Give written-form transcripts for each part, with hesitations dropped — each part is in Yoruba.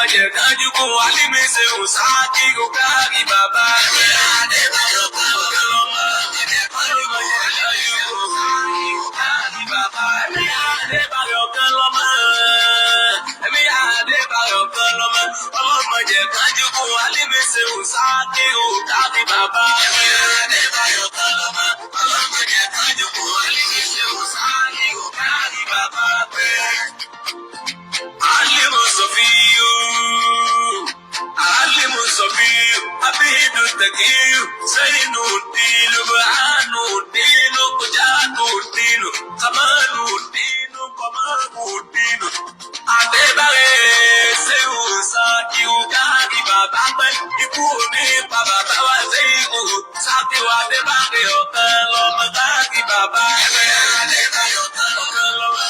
Ọlọ́mọdé kájú kó Alimi ṣe ò sáàkì kó káàkiri bàbá rẹ̀. Adébáyọ̀ kan lọ́mọ. Ọlọ́mọdé kájú kó káàkiri bàbá rẹ̀. Adébáyọ̀ kan lọ́mọ. Ẹ̀mí Adébáyọ̀ kan lọ́mọ. Ọlọ́mọdé kájú kó Alimi ṣe ò sáàkì kó káàkiri bàbá rẹ̀. Adébáyọ̀ kan lọ́mọ. Ọlọ́mọdé kájú kó Alimi ṣe ò sáàkì kó káàkiri bàbá rẹ̀. Alimu Sofiyu, Alimu Sofiyu, Abidu Takiyu, Sainu Dinu, Anu Dinu, Kujatu Dinu, Kamanu Dinu, Kamaru Dinu. Adébáre Sehu Sakiu Káàkiri bàbá pẹ́, ikú òní pa bàbá wa Sehu Sakiu Adébáre ọ̀kan lọ́mọ káàkiri bàbá pẹ́. Adébáre ọ̀kan lọ́mọ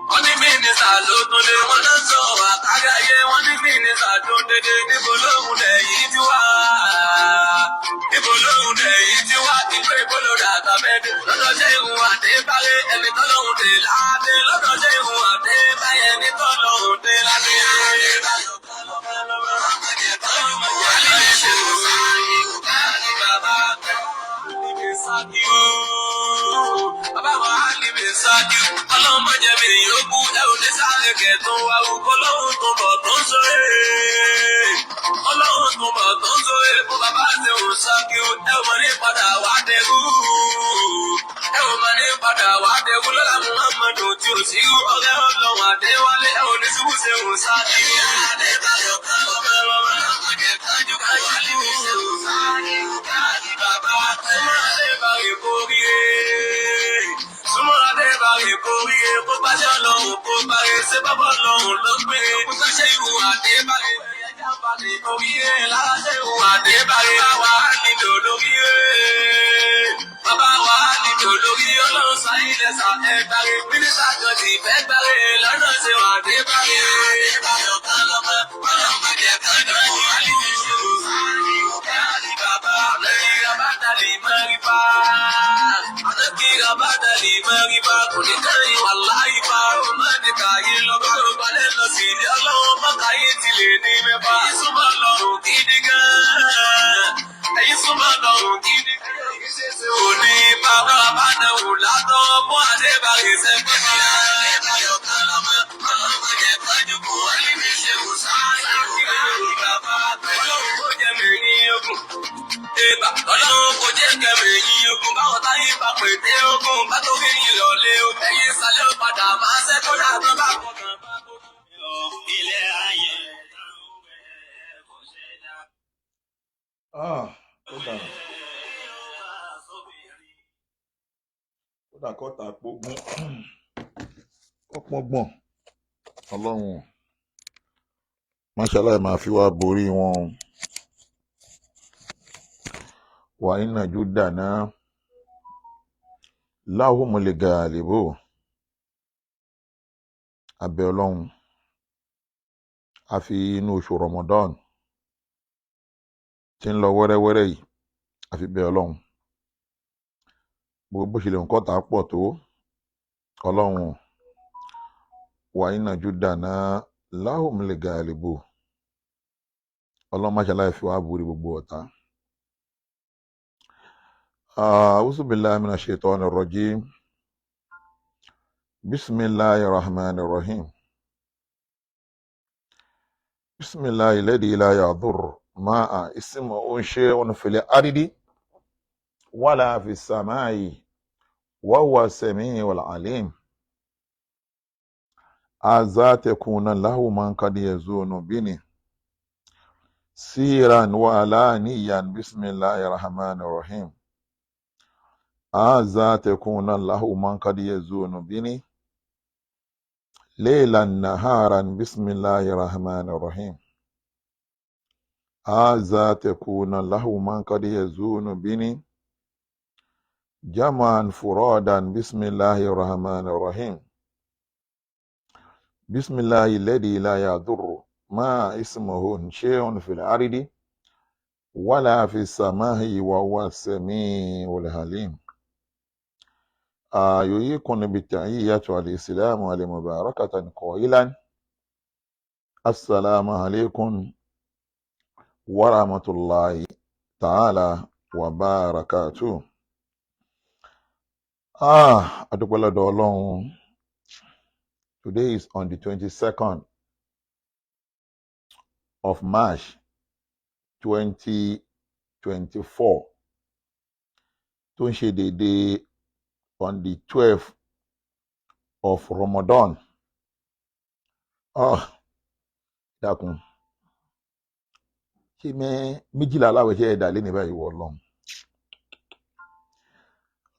wọ́n ní mínísà ló tún dé, wọ́n náà sọ àkágáyé, wọ́n ní mínísà tó dédé, níbo lóhùn lẹ́yìn tí wá? Níbo lóhùn lẹ́yìn tí wá? Ìlú èkó ló dà tàbẹ́dẹ́. Lọ́dọ̀ ṣé ìhun àdébáyé ẹni tọ́lọ́hùn dé ládé. Lọ́dọ̀ ṣé ìhun àdébáyé ẹni tọ́lọ́hùn dé ládé. Bàbá wa ní mi ṣáájú, ọlọ́run má jẹ́ mi yókù, ẹ ò ní sáré kẹ̀tún wa, ọlọ́run tó bọ̀ tó ń sọ̀rọ̀. Ọlọ́run tó bọ̀ tó ń sọ̀rọ̀, fún bàbá ṣe ò ṣáájú, ẹ ò mọ̀ ní padà wá dẹrú. Ẹ ò mọ̀ ní padà wá dẹrú lọ́la Muhammadu tí ò sí ọ̀rẹ́ ọlọ́run Adéwálé, ẹ ò ní ṣubú ṣe ò ṣáájú. Adébáyọ̀ kan súnmọ́ Adébáyọ̀ kò rí e kó bá ṣe ọlọ́run kó bá rẹ̀ ṣé bábọ̀ ọlọ́run ló gbé e kó tó ṣe ìhùwà Adébáyọ̀ oríire láṣẹ ìhùwà Adébáyọ̀ wà nílò lórí bàbá wa nílò lórí ọlọ́run sáyé sá ẹgbàre mínísà kan ti fẹ́ gbàre lọ́nà ṣe wà Adébáyọ̀ Adébáyọ̀ kan lọ́mọ ọlọ́mọ jẹ́ kan lọ́wọ́ Ọlọ́run kò jẹ́ kẹrù èyí ogun báwọn táyé bá pè dé ogun bá tó fi yín lọ lé o. Ẹ̀yin ìsàlẹ̀ ó padà máa ṣẹ́ kó dà tó bá kọ̀ kan bá tó fi lọ. Ilé ayé Ah, ó dà ó dà kọ́ta pógún kọ́pọ́ngbọ̀n ọlọ́run máṣáláì máa fi wá borí wọn wà nínú júdà náà láhùnmùlẹ̀ gàlíbò abẹ́ ọlọ́run a fi inú oṣù Ramadan tí ń lọ wẹ́rẹ́wẹ́rẹ́ yìí a fi bẹ̀ ọlọ́run gbogbo bó ṣe lè nǹkan tà á pọ̀ tó ọlọ́run wà nínú júdà náà láhùnmùlẹ̀ gàlíbò ọlọ́run máṣáláì fi wá borí gbogbo ọ̀tá. أعوذ بالله من الشيطان الرجيم بسم الله الرحمن الرحيم بسم الله الذي لا يضر مع اسمه شيء في الأرض ولا في السماء وهو السميع العليم هذا تكون له من قد يزون بني سيرا وعلانيا بسم الله الرحمن الرحيم هذا تكون له من قد يزون بني ليلا نهارا بسم الله الرحمن الرحيم هذا تكون له من قد يزون بني جمعا فرادا. بسم الله الرحمن الرحيم. بسم الله الذي لا يضر ما اسمه شيء في الأرض ولا في السماء وهو السميع العليم. يحييكم بالتحية والإسلام والمباركة قائلا: السلام عليكم ورحمة الله تعالى وبركاته. A dúpẹ́ lọ́dọ̀ Ọlọ́run. Today is on the 22nd of March 2024, tó ń ṣe déédéé on the 12th of Ramadan. Ah, dákun, ṣé mẹ́ 12 aláwẹ̀ ṣe ẹ̀dá lé ní báyìí? Wọ Ọlọ́run,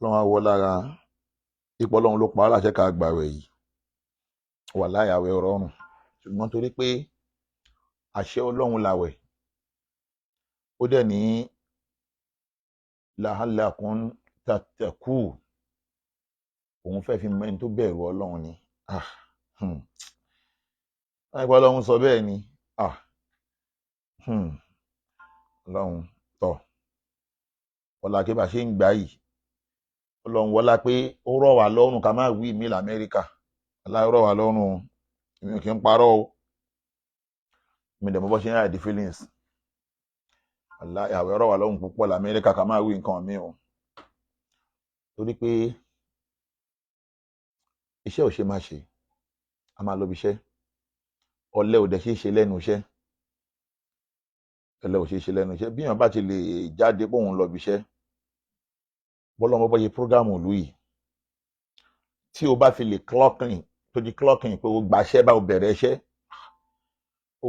Ọlọ́run á wọ lára ipò. Ọlọ́run ló pa á láṣẹ ká gbàwẹ̀ yìí. Wà láyàwẹ̀ rọrùn, ṣùgbọ́n torí pé àṣẹ Ọlọ́run làwẹ̀, ó dẹ̀ ní لعلكم تتقون, òun fẹ́ fi mẹ́ni tó bẹ̀rù Ọlọ́run ni. Ah, Láìpẹ́ Ọlọ́run sọ bẹ́ẹ̀ ni. Ah, Ọlọ́run tọ̀ ọ̀la kí bá ṣe ń gbà yìí. Ọlọ́run wọlá pé ó rọ̀ wá lọ́rùn ká má wí mí lamẹ́ríkà aláì rọ̀ wá lọ́rùn. Èmi ò kí ń parọ́ o, mi dẹ̀ mọ́ bọ́ ṣe ń hide feelings. Aláì àwẹ̀ rọ̀ wá lọ́rùn púpọ̀ lamẹ́ríkà ká má wí nǹkan mi o, torí pé iṣẹ́ ò ṣe má ṣe, a máa lọ bí iṣẹ́. Ọ̀lẹ ò dẹ̀ ṣe é ṣe lẹ́nu iṣẹ́, ọ̀lẹ ò ṣe é ṣe lẹ́nu iṣẹ́. Bí èèyàn bá ti lè jáde pé òun lọ bí iṣẹ́, bọ́lọ́mọ bọ́ ṣe program ìlú yìí, tí o bá fi lè clocking, tó di clocking pé o gbàṣẹ́ bá o bẹ̀rẹ̀ iṣẹ́, o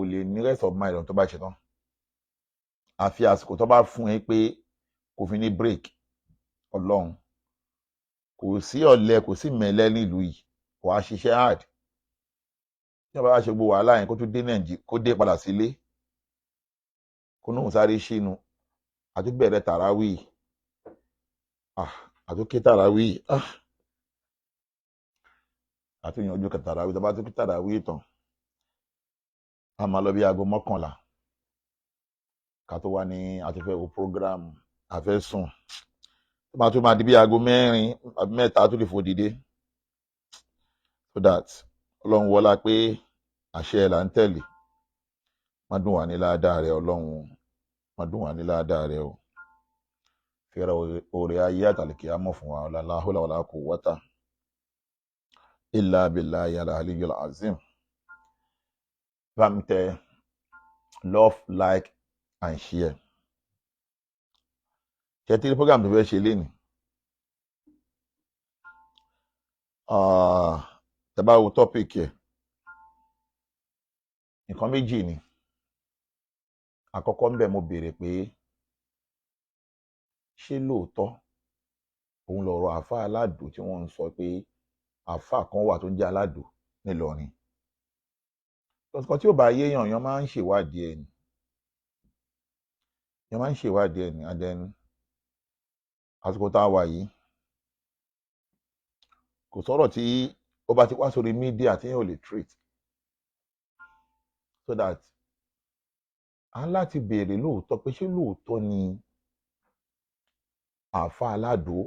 ò lè ní rest of mind tó bá ṣe tán, àfi àsìkò tó bá fún ẹ pé kò fi ní break. Ọlọ́run, kò sí ọ̀lẹ, kò sí mẹ̀lẹ́ nílùú yìí. Wàá ṣiṣẹ́ hard, tí wọ́n bá ṣe gbogbo wàhálà yẹn, kó tún dé Nàìjíríà, kó dé padà sílé, kó nóhùn sáré ṣínu, àti bẹ̀rẹ̀ tàràwì, àtúnké tàràwì, àtúnyànjú tàràwì. Tó bá tún ké tàràwì tán, a máa lọ bí aago 11 ká tó wá ní àti fẹ́ wo program, àfẹ́ sùn. Tó bá tún máa di bí aago 4 àbí 3, tó lè fò dìde. So that Ọlọ́run wọlá pé àṣẹ ẹ̀ là ń tẹ̀lé, má dùn wá ní ládàá rẹ. Ọlọ́run, má dùn wá ní ládàá rẹ o. Fẹ́rẹ̀ oore ayé àtàlìkì àmọ̀ fún wa. لا حول ولا قوة إلا بالله العلي العظيم. Bá mi tẹ love, like and share. Ṣe tí program tó fẹ́ ṣe lénìí, tẹ́ bá wo topic ẹ̀, nǹkan méjì ni. Àkọ́kọ́ ńbẹ̀, mo béèrè pé ṣé lóòótọ́ òun lọ̀rọ̀ àáfàá aládùn tí wọ́n ń sọ pé àáfàá kan wà tó ń jẹ́ aládùn nílọrin? Nǹkan tí ò bá yéèyàn, èèyàn máa ń ṣèwádìí ẹ̀ ni, èèyàn máa ń ṣèwádìí ẹ̀ ni. And then àsìkò tá a wà yìí, kò sọ̀rọ̀ tí ó bá ti wá sórí media tí yóò lè treat, so that a ń láti béèrè lóòótọ́ pé ṣé lóòótọ́ ni àáfàá aládùn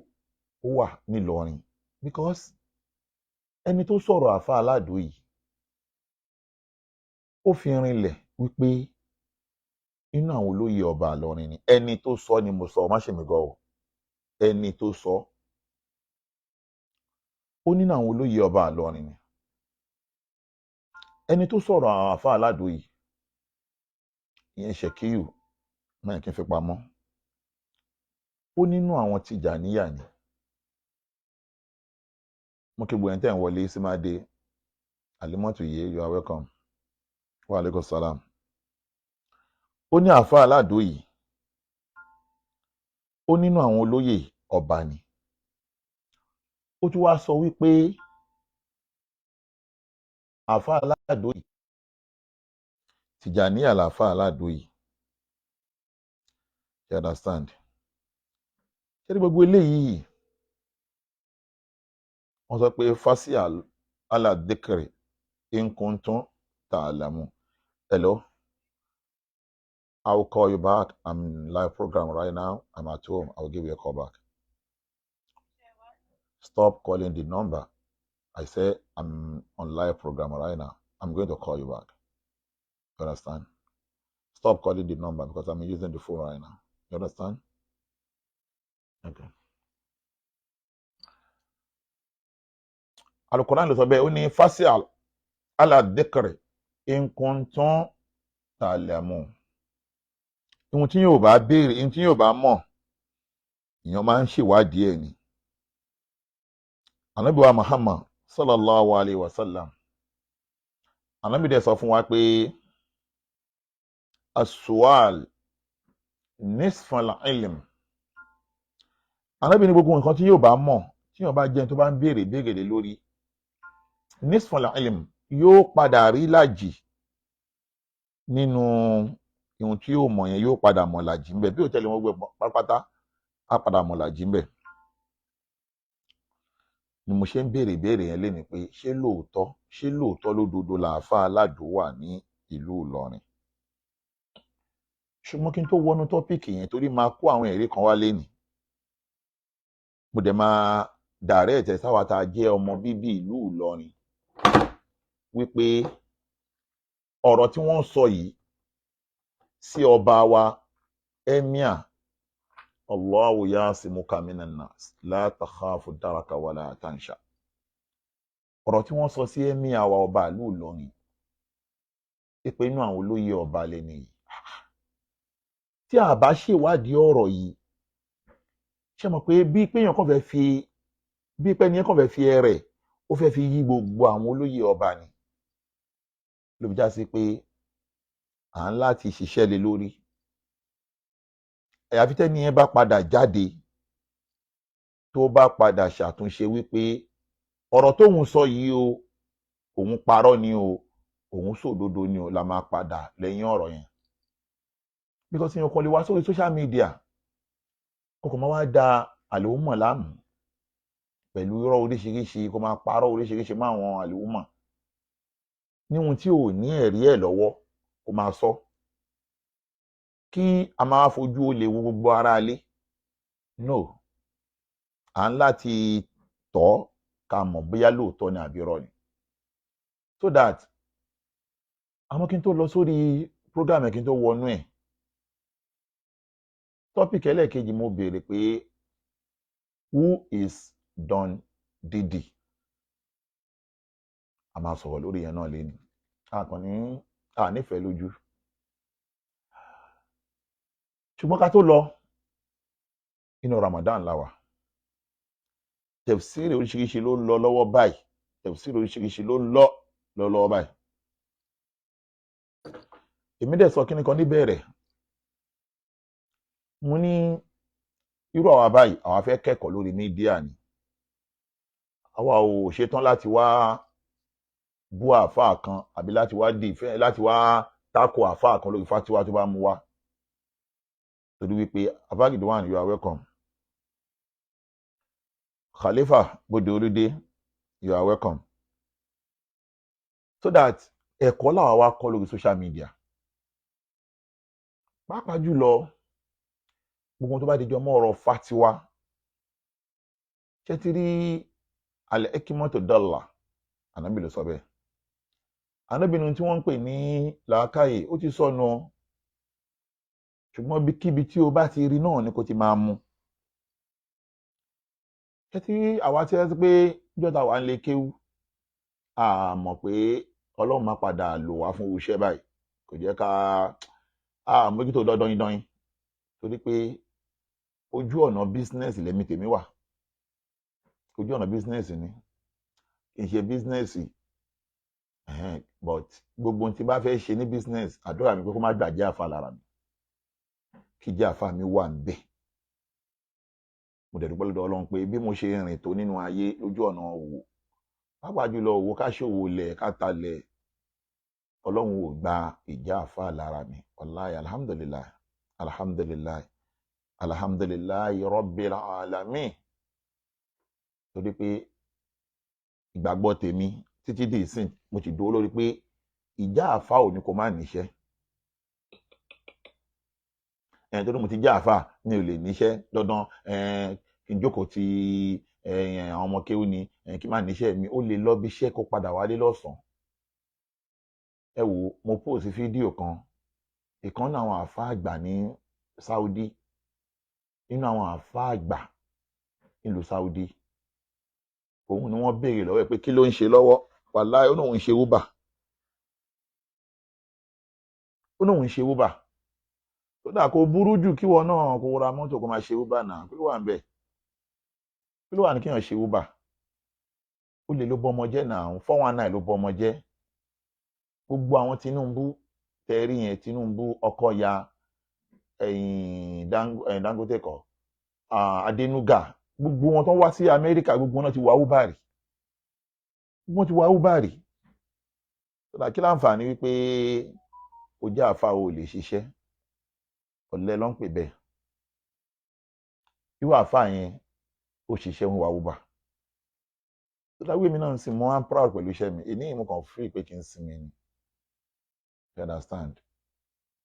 ó wà nílọrin? Because ẹni tó sọ̀rọ̀ àáfàá aládùn yìí, ó fi rinlẹ̀ wípé inú àwọn olóyè ọba Ìlọrin ni. Ẹni tó sọ ni mo sọ, má ṣe mí gọ o. Ẹni tó sọ, ó nínú àwọn olóyè ọba Ìlọrin ni. Ẹni tó sọ̀rọ̀ àwọn àáfàá aládùn yìí, ìyẹn Ṣèkíyù náà, kí n fi pamọ́, ó nínú àwọn Tìjàníyà ni. Mo kí gbogbo ẹni tẹ́ ń wọlé sí máa dé alimọ́tò yìí. You are welcome. Wa aleykum salam. Ó ní àáfàá aládùn yìí, ó nínú àwọn olóyè ọba ni. Ó tún wá sọ wípé àáfàá aládùn yìí, Tìjàníyà làáfàá aládùn yìí. You understand? Ṣé ní gbogbo eléyìí, wọ́n sọ pé fas'alu ahla dhikri in kuntum ta'lamun. Hello, I will call you back. I'm in live program right now. I'm at home. I will give you a call back. Stop calling the number. I say I'm on live program right now. I'm going to call you back. You understand? Stop calling the number because I'm using the phone right now. You understand? Okay. Al-Quran ló sọ bẹ́ẹ̀, ó ní fas'alu ahla dhikri in kuntum ta'lamun. Ohun tí yóò bá béèrè, ohun tí yóò bá mọ̀, èèyàn máa ń ṣèwádìí ẹ̀ ni. Ànábì wa Muhammad sallallahu alayhi wa sallam, Ànábì dẹ̀ sọ fún wa pé as-su'al nisful ilm. Ànábì ní gbogbo nǹkan tí yóò bá mọ̀, tí yóò bá jẹun tó bá ń béèrè béèrè lé lórí, nisful ilm, yóò padà rí làjì nínú ohun tí yóò mọ̀ yẹn, yóò padà mọ̀ làjì ńbẹ̀. Bí ó tẹ̀lé wọn gbẹ pátápátá, á padà mọ̀ làjì ńbẹ̀. Ni mo ṣe ń béèrè ìbéèrè yẹn lénìí pé ṣé lóòótọ́, ṣé lóòótọ́ lódodo làáfàá aládùn wà ní ìlú Ìlọrin? Ṣùgbọ́n kí n tó wọnú topic yẹn, torí máa kó àwọn ẹ̀rí kan wá lénìí, mo dẹ̀ máa direct ẹ̀ sáwa tá a jẹ́ ọmọ bíbí ìlú Ìlọrin wípé ọ̀rọ̀ tí wọ́n sọ yìí sí ọba wa emir, Allahu yasimuka minan nas la takhafu daraka wala tansha, ọ̀rọ̀ tí wọ́n sọ sí emir wa ọba ìlú Ìlọrin pé inú àwọn olóyè ọba lẹ́nu yìí, tí a bá ṣèwádìí ọ̀rọ̀ yìí, ṣé mọ̀ pé bí péyàn kàn fẹ́ fi, bí pé ẹni yẹn kàn fẹ́ fi ẹrẹ̀, ó fẹ́ fi yí gbogbo àwọn olóyè ọba ni, ló fi já sí pé à ń láti ṣiṣẹ́ lé lórí. Àyàfi tẹ́ni yẹn bá padà jáde, tó bá padà ṣàtúnṣe wípé ọ̀rọ̀ tóun sọ yìí o, òun parọ́ ni o, òun sòdodo ni o, la máa padà lẹ́yìn ọ̀rọ̀ yẹn. Because èèyàn kan lè wá sórí social media, kó kò máa wá da àlòmọ̀ láàmú pẹ̀lú irọ́ oríṣiríṣi, kó máa parọ́ oríṣiríṣi mọ́ àwọn àlòmọ̀ níhun tí ò ní ẹ̀rí ẹ̀ lọ́wọ́, kó máa sọ kí a máa fojú olè wo gbogbo ara ilé. No, à ń láti tọ́ ká mọ̀ bóyá lóòótọ́ ni àbí irọ́ ni, so that àmọ́ kí n tó lọ sórí program ẹ̀, kí n tó wọnú ẹ̀, topic ẹlẹ́ẹ̀kejì, mo béèrè pé who is Don Didi? A máa sọ̀rọ̀ lórí yẹn náà léni, a kàn ní a nífẹ̀ẹ́ lójú. Ṣùgbọ́n ká tó lọ, inú Ramadan la wà, tẹ̀fsíìrì oríṣiríṣi ló ń lọ lọ́wọ́ báyìí, tẹ̀fsíìrì oríṣiríṣi ló ń lọ lọ́wọ́ báyìí. Èmi dẹ̀ sọ kíní kan níbẹ̀rẹ̀, mo ní irú àwa báyìí, àwa fẹ́ kẹ́kọ̀ọ́ lórí media ni, àwa ò ṣetán láti wá bú àáfàá kan àbí láti wá dì láti wá tako àáfàá kan lórí fatiwa tó bá mú wá, torí wípé Abagidwan, you are welcome. Khalifa Bode Olúdé, you are welcome. So that ẹ̀kọ́ làwa wá kọ́ lórí social media, pàápàá jùlọ gbogbo tó bá di jọ mọ́ ọ̀rọ̀ fatiwa. Ṣé ti rí alẹ́ ekimoto dọ́là? Ànábì ló sọ bẹ́ẹ̀. Ànábì ní tí wọ́n ń pè ní làákàyè ó ti sọnù, ṣùgbọ́n kíbi tí o bá ti rí náà ni kò ti máa mú. Ṣé tí àwa ti rẹ́ pé jọ́ta wà ń lè kéwú, a mọ̀ pé Ọlọ́run máa padà lò wá fún iṣẹ́ báyìí, kò jẹ́ ká a mójútó dọ́dọ́yìn dọ́yìn, torí pé ojú ọ̀nà business lèmi tèmi wà. Ojú ọ̀nà business ni, kì í ṣe business, but gbogbo ohun tí bá fẹ́ ṣe ní business, àdúrà mi pé kó má gbàjẹ́ àfa lára mi, kí jẹ́ àfa mi wà ń bẹ̀. Mo dẹ̀ dúpẹ́ lọ́dọ̀ Ọlọ́run pé bí mo ṣe rìn tó nínú ayé lójú ọ̀nà òwò, pàápàá jùlọ òwò ká ṣòwò lẹ̀ ká talẹ̀, Ọlọ́run ò gba ìjà àfa lára mi. Wàláyé, alhamdulilayi, alhamdulilayi. Alhamdulillahi rabbil alamin. Torí pé ìgbàgbọ́ tèmi títí di ìsìn, mo ti dúró lórí pé ìjà àfa ò ní kó má níṣẹ́. Ẹ̀ torí mo ti já àfa mi ò lè níṣẹ́ dandan, kí n jókòó ti àwọn ọmọ kéwú ni, kí n má níṣẹ́ mi. Ó lè lọ bí iṣẹ́ kó padà wálé lọ́sàn-án. Ẹ wò, mo post fídíò kan, ìkan náà àwọn àfa àgbà ní Saudi, nínú àwọn àfa àgbà nílùú Saudi, òun ni wọ́n béèrè lọ́wọ́ ẹ̀ pé kí ló ń ṣe lọ́wọ́. Wàláhì, ó lóun ń ṣe Uber, ó lóun ń ṣe Uber. Tó dà, kó burú jù kí wọn náà kó ra mọ́tò kó máa ṣe Uber náà. Kí ló wà ń bẹ̀? Kí ló wà ní kéèyàn ṣe Uber? Ó lè ló bọ́ ọmọ jẹ́ náà, 419 ló bọ́ ọmọ jẹ́. Gbogbo àwọn Tinubu tẹ́rí yẹn, Tinubu ọkọ ya ẹ̀yìn Dangote kọ́, Adenuga, gbogbo wọn tó wá sí Amẹ́ríkà, gbogbo wọn ti wá Uber rí, gbogbo wọn ti wá Uber rí. Tó dà, kí láǹfààní wípé o jẹ́ àfa, o lè ṣiṣẹ́? Ọ̀lẹ ló ń pè bẹ́ẹ̀. Irú àfa yẹn, ó ṣiṣẹ́, ń wá Uber. Tó dà, wíwèmí náà ń sìn, mo am proud pẹ̀lú iṣẹ́ mi. Èní mo kàn free pé kí n sinmi ni, you understand?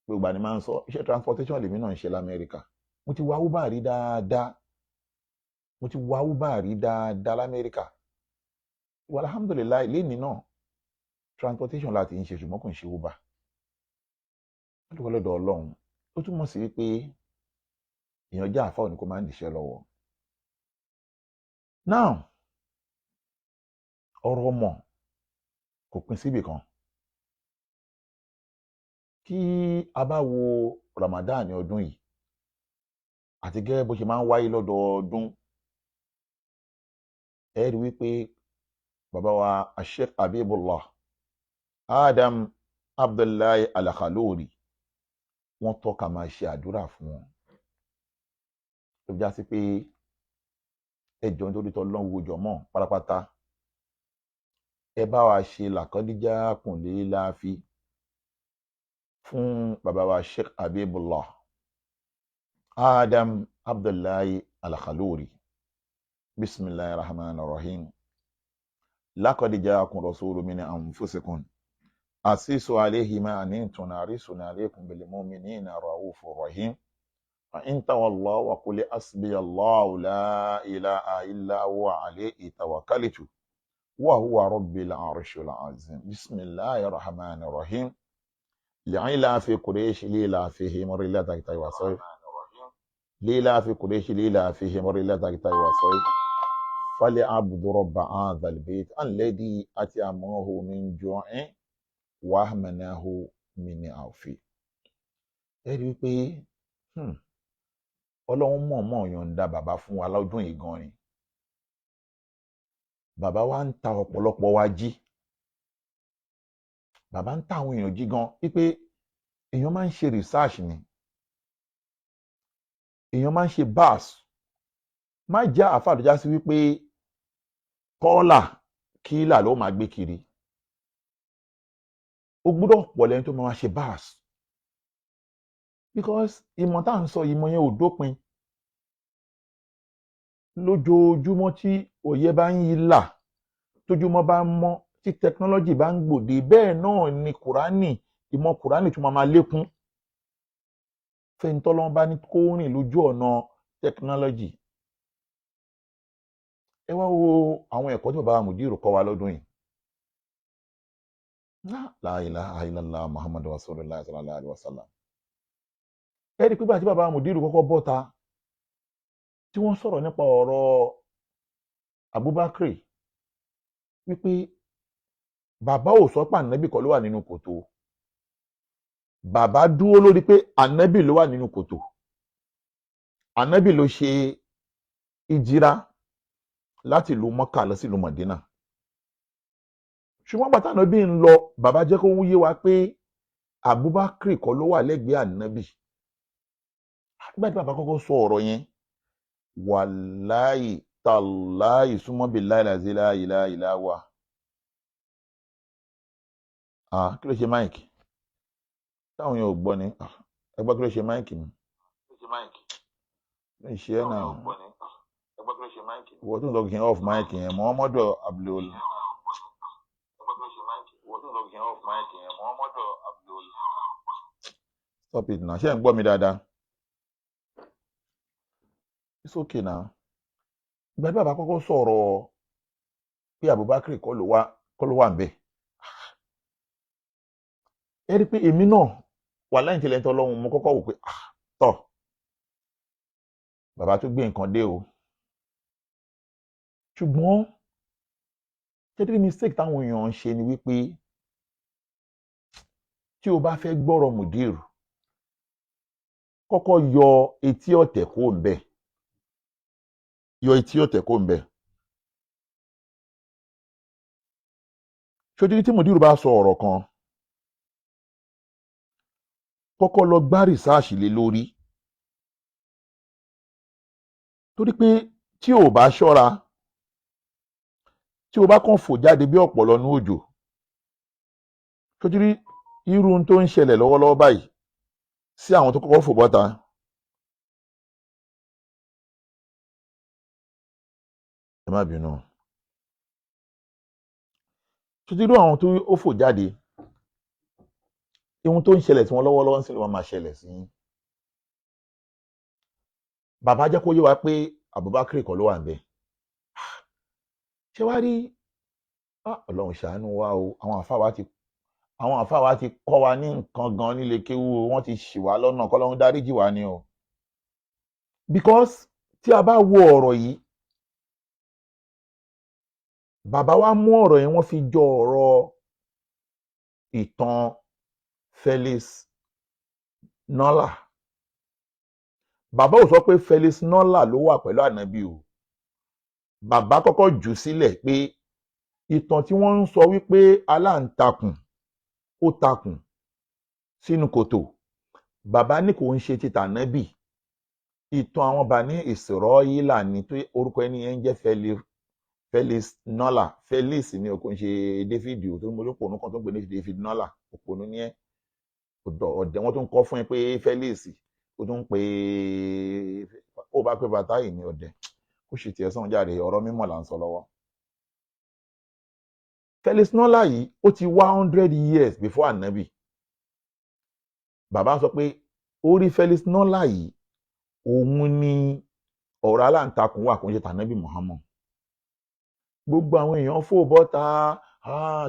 Gbogbo àni máa ń sọ, iṣẹ́ transportation lèmi náà ń ṣe lamẹ́ríkà. Mo ti wá Uber rí dáadáa, mo ti wá Uber rí dáadáa lamẹ́ríkà. Wà, alhamdulillahi, lẹ́ni náà transportation láti ń ṣe, ṣùgbọ́n kò ń ṣe Uber. Lọ́dọ̀ lọ́dọ̀ Ọlọ́run. Ó túmọ̀ sí wípé èèyàn jẹ́ àfa òní kó máa ń níṣẹ́ lọ́wọ́. Now, ọ̀rọ̀ ọmọ kò pín síbì kan. Kí a bá wo Ramadan ní ọdún yìí àti gẹ́gẹ́ bó ṣe máa ń wáyé lọ́dọọdún, ẹ rí wípé bàbá wa Sheikh Habibullah Adam Abdullahi Al-Khalori, wọ́n tọ́ka máa ṣe àdúrà fún wọn. Tó já sí pé ẹjọ́ nítorí tọ́lọ́run, wo jọ̀mọ́ pátápátá, ẹ bá wa ṣe làkọ́díjà kùnlé láàfi fún bàbá wa Sheikh Habibullah Adam Abdullahi Al-Khalori. Bismillahir rahmanir rahim. Laqad ja'akum rasulun min anfusikum asisu alayhi ma anittum harisun alaykum bil mu'minina raufur rahim. Fa in tawallaw wa qul hasbiya Allahu la ilaha illa huwa alayhi tawakkaltu wa huwa rabbil arshil azim. Bismillahir rahmanir rahim. Li'ilafi quraish lilafihim rihlata wa sayf, lilafi quraish lilafihim rihlata wa sayf, فليعبدوا رب هذا البيت الذي أطعمه من جوع وآمنه من خوف. Ẹ rí i pé Ọlọ́run mọ̀ọ́mọ̀ yọ̀ǹda bàbá fún wa lọ́dún yìí gan ni. Bàbá wa ń ta ọ̀pọ̀lọpọ̀ wa jí, bàbá ń ta àwọn èèyàn jí gan wípé èèyàn máa ń ṣe research ni, èèyàn máa ń ṣe bas. Má jẹ́ àáfàá tó já sí wípé kọ́ọ̀là kíílà ló máa gbé kiri. Ó gbọ́dọ̀ pọ̀ lẹ́ni tó máa ṣe bas, because ìmọ̀ tá à ń sọ, ìmọ̀ yẹn ò dópin. Lójoojúmọ́ tí òye bá ń yí là, tójúmọ́ bá ń mọ́, tí technology bá ń gbòde, bẹ́ẹ̀ náà ni Kùránì, ìmọ̀ Kùránì tún máa lékún fẹ́ntọ́lọ́n bá ní kó rìn lójú ọ̀nà technology. Ẹ wá wo àwọn ẹ̀kọ́ tí bàbá Mùdírù kọ́ wa lọ́dún yìí. La ilaha illallah Muhammadu rasulullah sallallahu alaihi wasallam. Ẹ rí i pé bá tí bàbá Mùdírù kọ́kọ́ bọ́ta, tí wọ́n sọ̀rọ̀ nípa ọ̀rọ̀ Abubakar, wípé bàbá ò sọ pé ànábì kọ́ ló wà nínú kòtò. Bàbá dúró lórí pé ànábì ló wà nínú kòtò, ànábì ló ṣe ìjìra láti ìlú Mọ́kà lọ sí ìlú Mọ̀dínà. Ṣùgbọ́n bàtà ànábì ń lọ, bàbá jẹ́ kó yé wa pé Abubakar kọ́ ló wà lẹ́gbẹ̀ẹ́ ànábì. Nígbà tí bàbá kọ́kọ́ sọ ọ̀rọ̀ yẹn, wàláyì tàláyì súnmọ́ bí láìláì láìláì wà. Kí ló ṣe mic táwọn yẹn ò gbọ́ ni? Ẹ gbọ́, kí ló ṣe mic mi? Ló ń ṣe é náà. Ìwọ tó ń lọ kí n off mic yẹn, Muhammadu Abdul. Stop it now. Ṣé ẹ̀ ń gbọ́ mi dáadáa? It's okay now. Ìgbà tí bàbá kọ́kọ́ sọ̀rọ̀ pé Abubakar kọ́ ló wà ń bẹ̀. Ẹ rí i pé èmi náà wà láyìn tí lẹ́ńtọ́ lọ́hùn, mo kọ́kọ́ wò pé tọ̀, bàbá tó gbé nǹkan dé o. Ṣùgbọ́n ṣé mistake táwọn èèyàn ń ṣe ni wípé tí o bá fẹ́ gbọ́rọ̀ mùdírù, kọ́kọ́ yọ etí ọ̀tẹ̀ kó ń bẹ̀, yọ etí ọ̀tẹ̀ kó ń bẹ̀. Ṣojú tí mùdírù bá sọ ọ̀rọ̀ kan, kọ́kọ́ lọ gbá rìsáàṣì lé lórí, torí pé tí o bá ṣọ́ra, tí o bá kàn fò jáde bí ọ̀pọ̀lọ́ ní òjò, ṣojú irú tó ń ṣẹlẹ̀ lọ́wọ́lọ́wọ́ báyìí sí àwọn tó kọ́kọ́ fò bọ́ta. Ẹ má bínú. Ṣojú irú àwọn tó ó fò jáde, ohun tó ń ṣẹlẹ̀ tí wọ́n lọ́wọ́lọ́wọ́ ń sì ló máa ṣẹlẹ̀ sí yín. Bàbá jẹ́ kó yé wa pé Abubakar kọ́ ló wà níbẹ̀. Ṣé wàá rí, Ọlọ́run ṣàánú wa o, àwọn àfáà wa ti kọ́ wa ní nǹkan gan nílé kéwú o, wọ́n ti ṣì wá lọ́nà, kọ́lọ́run dáríjì wá ni o. Because tí a bá wo ọ̀rọ̀ yìí, bàbá wa mú ọ̀rọ̀ yẹn, wọ́n fi jọ ọ̀rọ̀ ìtàn Felix Nola. Bàbá ò sọ pé Felix Nola ló wà pẹ̀lú ànábì o. Bàbá kọ́kọ́ jù sílẹ̀ pé ìtàn tí wọ́n ń sọ wípé aláǹtakùn ó takùn sínú kòtò, bàbá ní kò ń ṣe ti tànábì. Ìtàn àwọn Bani Israila ní tó orúkọ ẹni yẹn ń jẹ́ Felix Nola. Felix ni o, kò ń ṣe David o, tó ń mọ olópònú kan tó ń pè ní David Nola, òpònú ní ẹ, ọ̀dẹ̀ wọn tó ń kọ́ fún ẹ pé Felix, ó tún ń pè ó bá pé bàtà yìí ní ọ̀dẹ̀, ó sì tiẹ̀ sàn jáde. Ọ̀rọ̀ mímọ̀ là ń sọ lọ́wọ́. Felix Nola yìí ó ti 100 years before Ànábì. Bàbá sọ pé orí Felix Nola yìí òun ni ọ̀rọ̀ aláǹtakùn wà, kò ń ṣe tànábì Muhammad. Gbogbo àwọn èèyàn fò bọ́ta,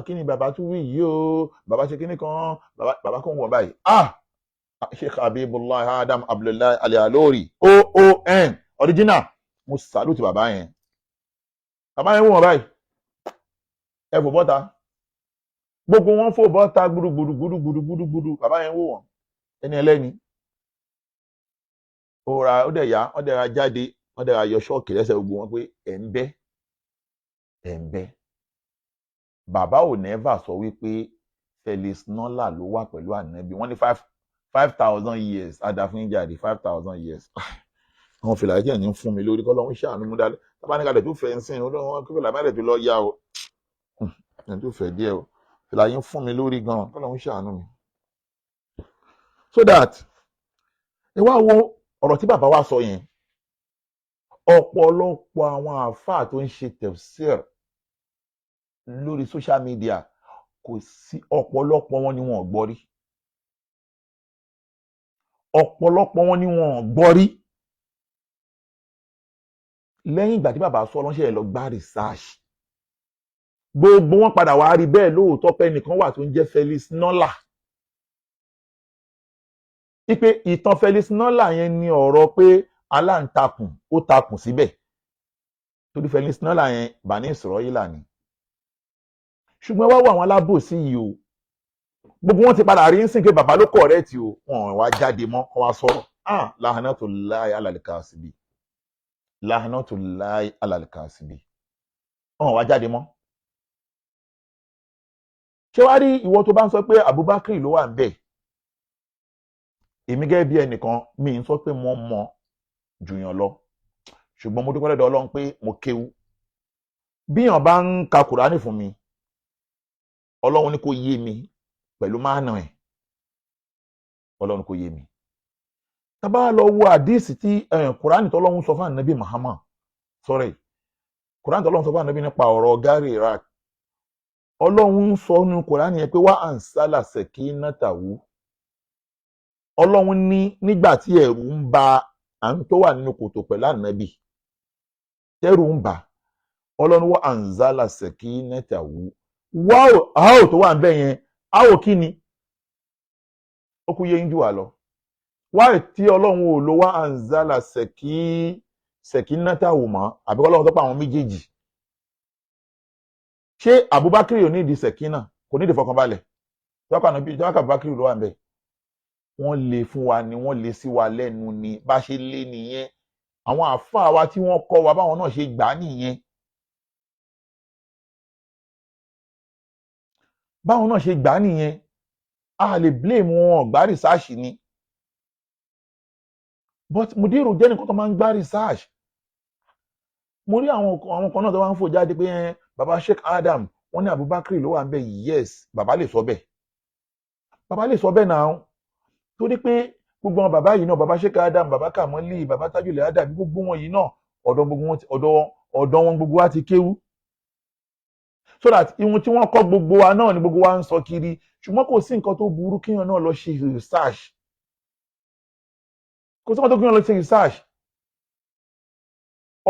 kí ni bàbá tún wí yìí o, bàbá ṣe kíní kan, bàbá kò ń wọ̀ báyìí. Sheikh Habibullah Adam Abdullahi Al-Ilory OON original, mo salute bàbá yẹn. Bàbá yẹn wò wọ́n báyìí, ẹ fò bọ́ta, gbogbo wọn fò bọ́ta gbúdúgbúdú gbúdúgbúdú gbúdúgbúdú. Bàbá yẹn wò wọ́n, ẹni ẹlẹ́ni ó ra, ó dẹ̀ yá, ó dẹ̀ ra jáde, ó dẹ̀ ra yọ ṣọ́ọ̀kì lẹ́sẹ̀ gbogbo wọn pé ẹ̀ ń bẹ́, ẹ̀ ń bẹ́. Bàbá ò never sọ wípé Felix Nola ló wà pẹ̀lú ànábì. Wọ́n ní 5,000 years adáfúnjáde, 5,000 years. Àwọn fìlà jẹ́ ní fún mi lórí, kọ́ lọ́hún ṣàánú mú dálé. Tábà ní kalẹ̀ tó fẹ́ ń sìn, ó kí fìlà má dẹ̀ tó lọ yá o, ẹ̀ tó fẹ́ díẹ̀ o, fìlà yín fún mi lórí gan, kọ́ lọ́hún ṣàánú mi. So that ẹ wá wo ọ̀rọ̀ tí bàbá wa sọ yẹn, ọ̀pọ̀lọpọ̀ àwọn àáfàá tó ń ṣe tafsir lórí social media, kò sí, ọ̀pọ̀lọpọ̀ wọn ni wọn ò gbọ́ rí, ọ̀pọ̀lọpọ̀ wọn ni wọn ò gbọ́ rí. Lẹ́yìn ìgbà tí bàbá sọ lọ́sẹ̀ lọ gbá research, gbogbo wọn padà wá rí bẹ́ẹ̀ lóòótọ́ pé ẹnìkan wà tó ń jẹ́ Felix Nola, wípé ìtàn Felix Nola yẹn ní ọ̀rọ̀ pé aláǹtakùn ó takùn síbẹ̀, torí Felix Nola yẹn Bani Israila ni. Ṣùgbọ́n wá wọ àwọn alábòsí yìí o, gbogbo wọn ti padà rí ń sìn pé bàbá ló correct o, wọn wá jáde mọ́ kó wá sọ̀rọ̀. Lahanatullahi alal kasibi, lahanatullahi alal kasibi, wọn wá jáde mọ́. Ṣé wàá rí ìwọ tó bá ń sọ pé Abubakar ló wà ń bẹ̀, èmi gẹ́gẹ́ bí ẹnìkan, mi ń sọ pé mo mọ jùyàn lọ, ṣùgbọ́n mo dúpẹ́ lọ́dọ̀ Ọlọ́run pé mo kéwú. Bíyàn bá ń ka Kùránì fún mi, Ọlọ́run ní kó yé mi pẹ̀lú máànà ẹ̀, Ọlọ́run kó yé mi. Tá bá lọ wo àdíìsì tí Kùránì tọ́lọ́hún sọ fún ànábì Muhammad, sorry, Kùránì tọ́lọ́hún sọ fún ànábì nípa ọ̀rọ̀ gárì Iraq, Ọlọ́hun ń sọ nínú Kùránì yẹn pé wá ansala sakinatahu. Ọlọ́hun ní nígbà tí ẹ̀rù ń ba à ń tó wà nínú kòtò pẹ̀lú ànábì, tẹ́rù ń bà, Ọlọ́run wá anzala sakinatahu. Wáò áò tó wà ń bẹ̀ yẹn, áò kí ni ó kú yé ń jù wá lọ. Wáì tí Ọlọ́run ò lo wá anzala sakinatahu mọ́, àbí Ọlọ́run tó pa àwọn méjèèjì? Ṣé Abubakar ò ní ìdí sakina, kò ní ìdí fọkànbalẹ̀? Tọ́ka Abubakar ló wà ń bẹ̀. Wọ́n lè fún wa ni, wọ́n lè sí wa lẹ́nu ni. Bá ṣe lé nìyẹn. Àwọn àáfàá wa tí wọ́n kọ́ wa, báwọn náà ṣe gbà á nìyẹn, báwọn náà ṣe gbà á nìyẹn. A lè blame wọn, gbá research ni. But Mudiru jẹ́ nìkan tó máa ń gbá research. Mo rí àwọn kan náà tó máa ń fò jáde pé baba Sheikh Adam, wọ́n ní Abubakar ló wà ń bẹ̀. Yes, baba lè sọ bẹ́ẹ̀, baba lè sọ bẹ́ẹ̀ náà, torí pé gbogbo àwọn bàbá yìí náà, baba Sheikh Adam, baba Kamali, baba Tajule Adam, gbogbo wọn yìí náà, ọ̀dọ̀ gbogbo wọn, ọ̀dọ̀ wọn gbogbo wa ti kéwú, so that ihun tí wọ́n kọ́ gbogbo wa náà ni gbogbo wa ń sọ kiri. Ṣùgbọ́n kò sí nǹkan tó burú kéèyàn náà lọ ṣe research. Kò sí nǹkan tó kéèyàn lọ ṣe research.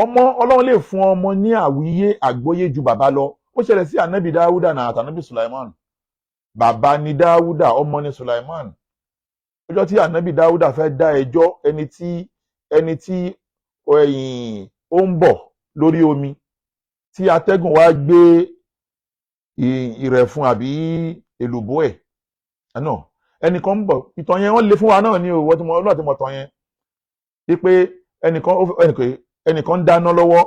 Ọmọ, Ọlọ́run lè fún ọmọ ní àwíyé àgbọ́yé ju bàbá lọ. Ó ṣẹlẹ̀ sí anabi Dáúdà náà àtànábì Sulaiman. Bàbá ni Dáúdà, ọmọ ni Sulaiman. Ọjọ́ tí anabi Dáúdà fẹ́ dá ẹjọ́ ẹni tí ẹ̀yìn ó ń bọ̀ lórí omi, tí atẹ́gùn wá gbé ìrẹ̀fun àbí èlùbọ́ ẹ̀ náà, ẹnìkan ń bọ̀. Ìtàn yẹn, wọ́n lé fún wa náà ní o. Wọ́n ti mọ, Ọlọ́run ti mọ̀ tàn yẹn wípé ẹnìkan ń dáná lọ́wọ́,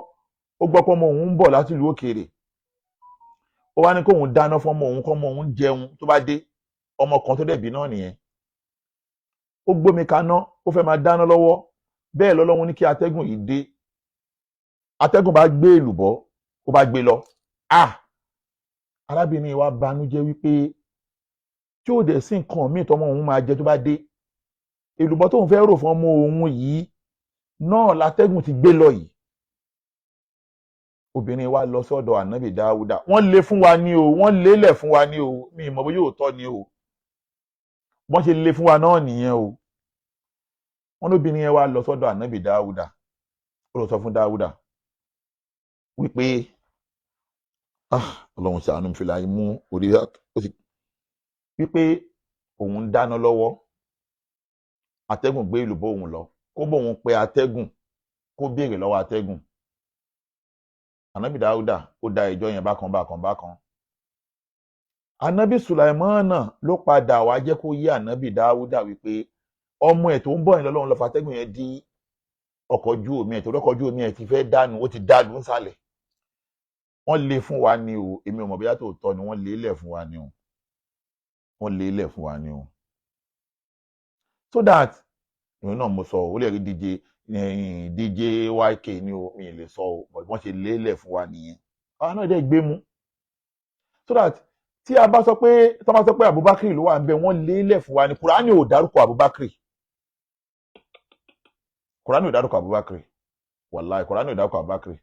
ó gbọ́ pé ọmọ òun ń bọ̀ láti ìlú òkèèrè. Ó wá ní kóun dáná fún ọmọ òun, kọ́ ọmọ òun jẹun tó bá dé. Ọmọ kan tó dẹ̀ bí náà nìyẹn. Ó gbómi kaná, ó fẹ́ máa dáná lọ́wọ́. Bẹ́ẹ̀ lọ́lọ́run ní kí atẹ́gùn yìí dé. Atẹ́gùn bá gbé èlùbọ́, ó bá gbé lọ. Ah, arábìnrin wa banújẹ́ wípé tí ó dẹ̀ sí nǹkan míì tọmọ òun máa jẹ tó bá dé, èlùbọ́ tóun fẹ́ rò fún ọmọ òun yìí náà látẹ́gùn ti gbé lọ yìí. Obìnrin wa lọ sọ́dọ̀ ànábì Dáúdà. Wọ́n lé fún wa ní o, wọ́n lélẹ̀ fún wa ní o. Mi ì mọ̀ bóyá òótọ́ ni o, wọ́n ṣe lé fún wa náà nìyẹn o. Wọ́n lóbìnrin yẹn wá lọ sọ́dọ̀ ànábì Dáúdà. Ó lọ sọ fún Dáúdà wípé, ah, Ọlọ́run ṣàánú mi, fìlà yìí mú orí ó sì wípé òun ń dáná lọ́wọ́, atẹ́gùn gbé èlùbọ́ òun lọ, kó bóun pe atẹ́gùn, kó béèrè lọ́wọ́ atẹ́gùn. Ànábì Dáúdà ó dá ẹjọ́ yẹn bákan bákan bákan. Ànábì Sùlàìmánà ló padà wá jẹ́ kó yé ànábì Dáúdà wípé ọmọ ẹ̀ tó ń bọ̀ yẹn lọ́lọ́run ló fa atẹ́gùn yẹn dí ọkọ̀ ojú omi ẹ̀, torí ọkọ̀ ojú omi ẹ̀ ti fẹ́ dànù, ó ti dàlú nsàlẹ̀. Wọ́n lé fún wa ni o. Èmi ò mọ̀ bóyá tòótọ́ ni. Wọ́n lé lẹ̀ fún wa ni o, wọ́n lé lẹ̀ fún wa ni o. So that ìwé náà mo sọ, ó lè rí DJ YK ni o, mi ì lè sọ o, but wọ́n ṣe lé lẹ̀ fún wa nìyẹn. Àwọn náà dẹ̀ gbé mú, so that tí a bá sọ pé, tí wọ́n bá sọ pé Abubakar ló wà ń bẹ, wọ́n lé lẹ̀ fún wa ni. Kùránì ò dárúkọ Abubakar. Kùránì ò dárúkọ Abubakar. Wàláì, Kùránì ò dárúkọ Abubakar.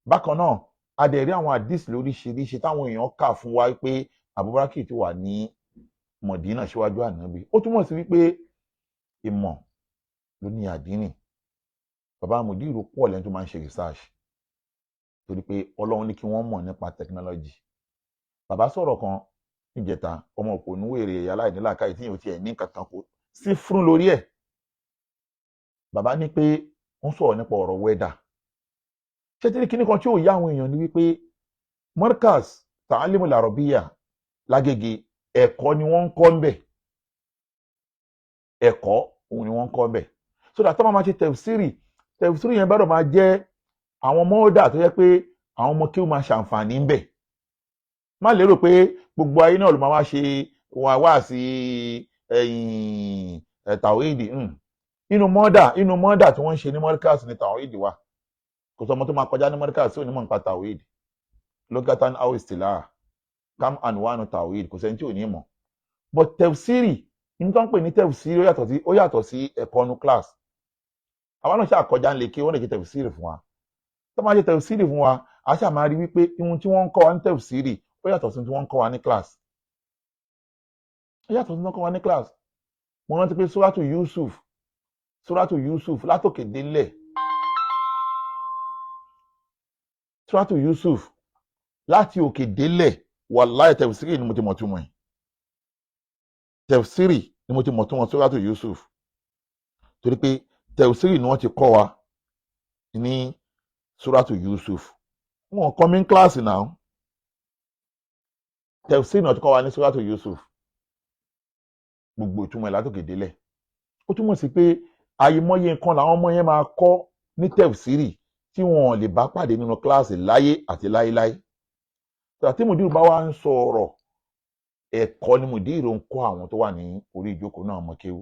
Bákan náà, a dẹ̀ rí àwọn àdìs lóríṣiríṣi táwọn èèyàn kà fún wa pé Abubakar ti wà ní Mọ̀dínà síwájú ànábì. Ó túmọ̀ sí wípé ìmọ̀ ló ní àdínì. Bàbá Mùdírù pọ̀ lẹ́ni tó máa ń ṣe research, torí pé Ọlọ́run ní kí wọ́n mọ̀ nípa technology. Bàbá sọ̀rọ̀ kan níjẹta, ọmọ òpònú wèrè aláìnílàákàyè tí yóò tiẹ̀ ní kankan kó sí fún lórí ẹ̀. Bàbá ní pé wọ́n sọ̀rọ̀ nípa ọ̀rọ̀ weather. Ṣé tí kíní kan tí ò yá àwọn èèyàn ni wípé Markaz Ta'alimul Arabiya lágége, ẹ̀kọ́ ni wọ́n ń kọ́ ń bẹ̀. Ẹ̀kọ́ òun ni wọ́n ń kọ́ ń bẹ̀, so that tọ́mọ máa ṣe tafsiri, tafsiri yẹn gbọ́dọ̀ máa jẹ́ àwọn mọ́ọ́dà tó yẹ pé àwọn ọmọ kí ó máa ṣàǹfààní ń bẹ̀. Má lérò pé gbogbo ayé náà ló máa wá ṣe wá wá sí ẹ̀yìn tàwíìdì. Inú mọ́dà tí wọ́n ń ṣe ní Markaz ní tàwíìdì wà. Kò sọ ọmọ tó máa kọjá ní Markaz tí ò ní mọ̀ nípa tàwíìdì, lugatan aw istilah, kam anwanu tàwíìdì, kò sẹ́ni tí ò ní mọ̀. But tafsiri Ní tó ń pè ní tẹ̀fsíìrì, ó yàtọ̀ sí ẹ̀kọ́ nu class. Àwa náà ṣàkọjá ń lè ké, wọ́n lè ṣe tẹ̀fsíìrì fún wa. Tó máa ṣe tẹ̀fsíìrì fún wa, a ṣáà máa rí wípé ohun tí wọ́n ń kọ́ wa ní tẹ̀fsíìrì, ó yàtọ̀ sí ohun tí wọ́n ń kọ́ wa ní class. Ó yàtọ̀ sí ohun tí wọ́n ń kọ́ wa ní class. Mo rántí pé Suratu Yusuf, Suratu Yusuf látòkè délẹ̀, Suratu Yusuf láti òkè délẹ̀, wàláì, tẹ̀fsíìrì ni mo ti mọ̀ túmọ̀ ẹ̀. Tẹ̀fsíìrì ni mo ti mọ̀ túmọ̀ Suratu Yusuf, torí pé tẹ̀fsíìrì ni wọ́n ti kọ́ wa ní Suratu Yusuf. Wọn kọ́ mi ní kíláàsì náà. Tẹ̀fsíìrì náà ti kọ́ wa ní Suratu Yusuf, gbogbo ìtumọ̀ ẹ̀ látòkè délẹ̀. Ó túmọ̀ sí pé àyèmọ́yé nǹkan làwọn ọmọ yẹn máa kọ́ ní tẹ̀fsíìrì tí wọn lè bá pàdé nínú kíláàsì láyé àti láéláé. Tí mùdírù bá wá ń sọ ọ̀rọ̀, ẹ̀kọ́ ni mùdírù ń kọ́ àwọn tó wà ní orí ìjókòó náà mọ̀ kéwú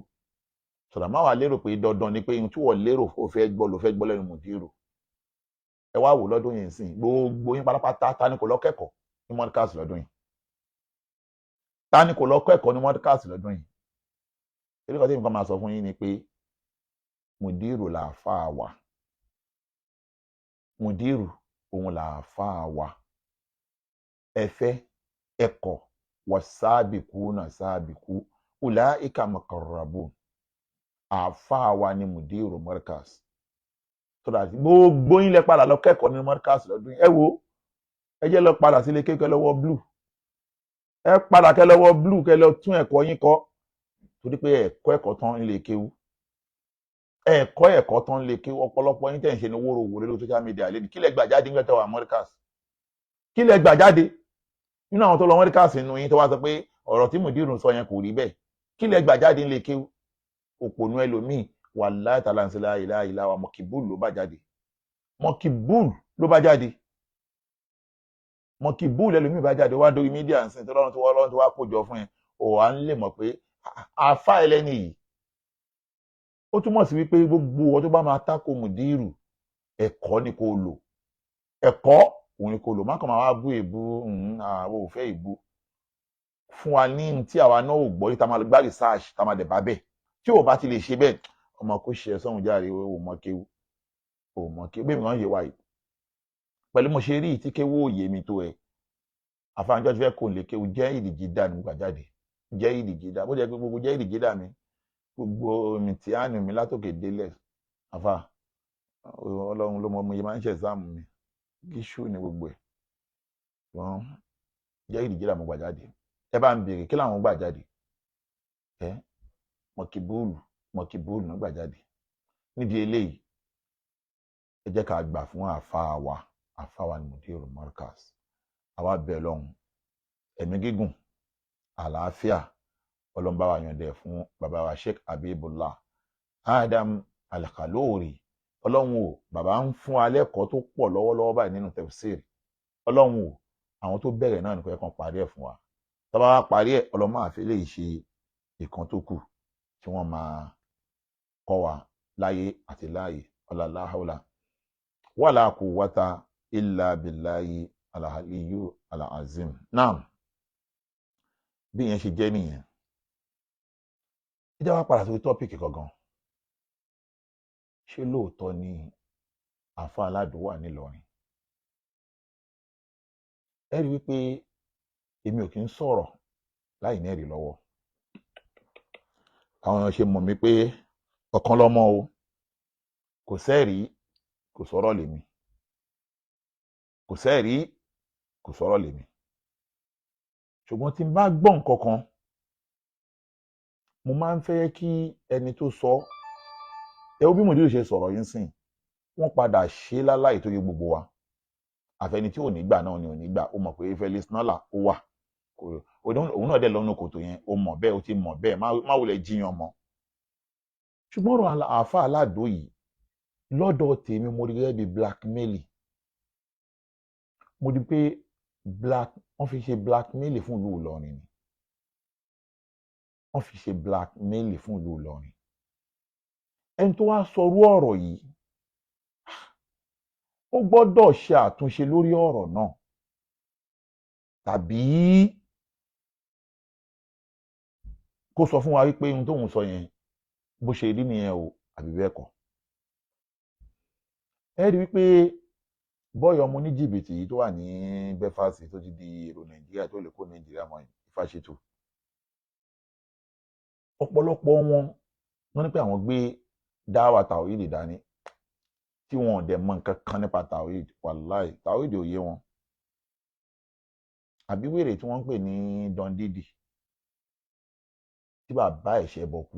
sọ̀rọ̀. Má wàá lérò pé dandan ni pé ohun tí wọ́n lérò ó fẹ́ gbọ́ ló fẹ́ gbọ́ lẹ́nu mùdírù. Ẹ wá wò lọ́dún yìí sìn, gbogbo yín pátápátá, ta ni kò lọ kẹ́kọ̀ọ́ ní Markaz lọ́dún yìí? Ta ni kò lọ kẹ́kọ̀ọ́ ní Markaz lọ́dún yìí? Eré kan tí nǹkan máa sọ fún yín ni pé mùdírù làáfàá wa, mùdírù òun làáfàá wa. Ẹ̀fẹ́ ẹ̀kọ́ wàsáàbìkú náà sáàbìkú ulaika muqarrabun. Àáfàá wa ni mùdírù Markaz, so that gbogbo yín lẹ padà lọ kẹ́kọ̀ọ́ ní Markaz lọ́dún yìí. Ẹ wo, ẹ jẹ́ lọ padà sílé kékeré lọ́wọ́ blue, ẹ padà kẹ́ lọ́wọ́ blue, kẹ́ lọ tún ẹ̀kọ́ yín kọ́, torí pé ẹ̀kọ́ ẹ̀kọ́ tán nílé kéwú, ẹ̀kọ́ ẹ̀kọ́ tán nílé kéwú. Ọ̀pọ̀lọpọ̀ yín tẹ̀ ń ṣe ní wóró wòrè lórí social media lẹ́nu. Kí lẹ gbà jáde nígbà tó wà Markaz? Kí lẹ gbà jáde nínú àwọn tó lọ Markaz nínú yín tó wá sọ pé ọ̀rọ̀ tí mùdírù sọ yẹn kò rí bẹ́ẹ̀? Kí lẹ gbà jáde nílé kéwú? Òpònú ẹlòmíì, wàláhì tàlàǹsìlá ìlà ìlà wa, mọ̀kìbúl ló bá jáde, mọ̀kìbúl ló bá jáde, mọ̀kìbúl ẹlòmíì bá jáde wá dórí media ń sìn tó lọ́run tó wá lọ́run tó wá kójọ fún ẹ, ò wá ń lè mọ̀ pé àfa ẹlẹ́ni yìí. Ó túmọ̀ sí wípé gbogbo ọ tó bá máa tako mùdírù, ẹ̀kọ́ ni kò lò, ẹ̀kọ́ òun ni kò lò. Má kàn máa wá bú èbú. Àwọn ò fẹ́ èbú fún wa ní tí àwa náà ò gbọ́ yìí, tá máa gbá research, tá máa dẹ̀ bá bẹ́ẹ̀. Tí ò bá ti lè ṣe bẹ́ẹ̀, ọmọ kò ṣe ẹ sọ́hun járe. Ò mọ kéwú, ò mọ kéwú. Bẹ́ẹ̀ mi kàn ń ṣe wáyé pẹ̀lú mo ṣe rí ìtí kéwú òye mi tó ẹ. Àfáàjọ́ ti fẹ́ kò lè kéwú jẹ́ ìdíjì dà nígbà jáde, jẹ́ ìdíjì dà. Bó jẹ́ pé gbogbo jẹ́ ìdíjì dà mi, gbogbo mi tí á nù mí látòkè délẹ̀, àfà Ọlọ́run ló mọ mo yẹ máa ń ṣe exam mi, gíṣù ní gbogbo ẹ̀. Wọ́n jẹ́ ìdíjì dà mo gbà jáde. Ẹ bá ń béèrè kí làwọn gbà jáde. Ẹ mọ̀kìbúùlù, mọ̀kìbúùlù náà gbà jáde. Nídìí eléyìí, ẹ jẹ́ ká gbà fún àáfàá wa. Àáfàá wa ni Mudiru Markaz. Àwa bẹ̀ lọ́hùn, ẹ̀mí gígùn, àlàáfíà, ọlọ́mbà wa yànjẹ́ fún bàbá wa Sheikh Habibullah Adam Al-Kalori. Ọlọ́run o, bàbá ń fún alẹ́ ẹ̀kọ́ tó pọ̀ lọ́wọ́lọ́wọ́ báyìí nínú tafsir. Ọlọ́run o, àwọn tó bẹ̀rẹ̀ náà nìkan kan parí ẹ̀ fún wa. Tó bá wá parí ẹ̀, ọlọ́mọ àfi lè ṣe ìkan tó kù tí wọ́n máa kọ́ wa láyé àti láàyè. Ọ̀làlá haúlà wala quwwata illa billahi al-aliyyu al-azim. Naam, bí ìyẹn ṣe jẹ́ nìyẹn. Ẹ jẹ́ wá padà sórí topic gangan. Ṣé lóòótọ́ ni àfa aládùn wà nílọrin? Ẹ rí wípé èmi ò kí ń sọ̀rọ̀ láì ní ẹ̀rí lọ́wọ́. Àwọn èèyàn ṣe mọ̀ mí pé ọ̀kan lọ́mọ o, kò sẹ́ẹ̀rí kò sọ̀rọ̀ lèmi, kò sẹ́ẹ̀rí kò sọ̀rọ̀ lèmi. Ṣùgbọ́n tí n bá gbọ́ nǹkan kan, mo máa ń fẹ́ kí ẹni tó sọ ẹ wo bí mòdìrì ṣe sọ̀rọ̀ yín sìn. Wọ́n padà ṣe láláì tó yẹ gbogbo wa. Àfẹni tí ò ní gbà náà ni ò ní gbà. Ó mọ̀ pé Felix Nọ́là ó wà, òun náà dẹ̀ lọ́nu kòtò yẹn. Ó mọ̀ bẹ́ẹ̀, ó ti mọ̀ bẹ́ẹ̀, má wulẹ̀ jiyàn mọ́. Ṣùgbọ́n ọ̀rọ̀ àáfà aládò yìí, lọ́dọ̀ tèmi, mo rí gẹ́gẹ́ bí blackmail. Mo rí pé black wọ́n fi ṣe blackmail fún ìlú Ìlọrin ni. Wọ́n fi ṣe blackmail fún ìlú Ìlọrin. Ẹni tó wá sọrú ọ̀rọ̀ yìí, ó gbọ́dọ̀ ṣe àtúnṣe lórí ọ̀rọ̀ náà, tàbí Kó sọ fún wa wípé ohun tóun sọ yẹn, bó ṣe rí nìyẹn o, àbí bẹ́ẹ̀ kọ́. Ẹ rí wípé boy ọmọ oníjìbìtì yìí tó wà ní Belfast, tó ti di èrò Nàìjíríà, tó lè kó Nàìjíríà mọ́ Ìfàṣètò, ọ̀pọ̀lọpọ̀ wọn, wọ́n ní pé àwọn gbé dáwà tàwíìdì dání, tí wọn ò dẹ̀ mọ nǹkan kan nípa tàwíìdì. Wàláì, tàwíìdì ò yé wọn. Àbí wèrè tí wọ́n ń pè ní Don Didi, tí bàbá ẹ̀ ṣe bọ̀ kú,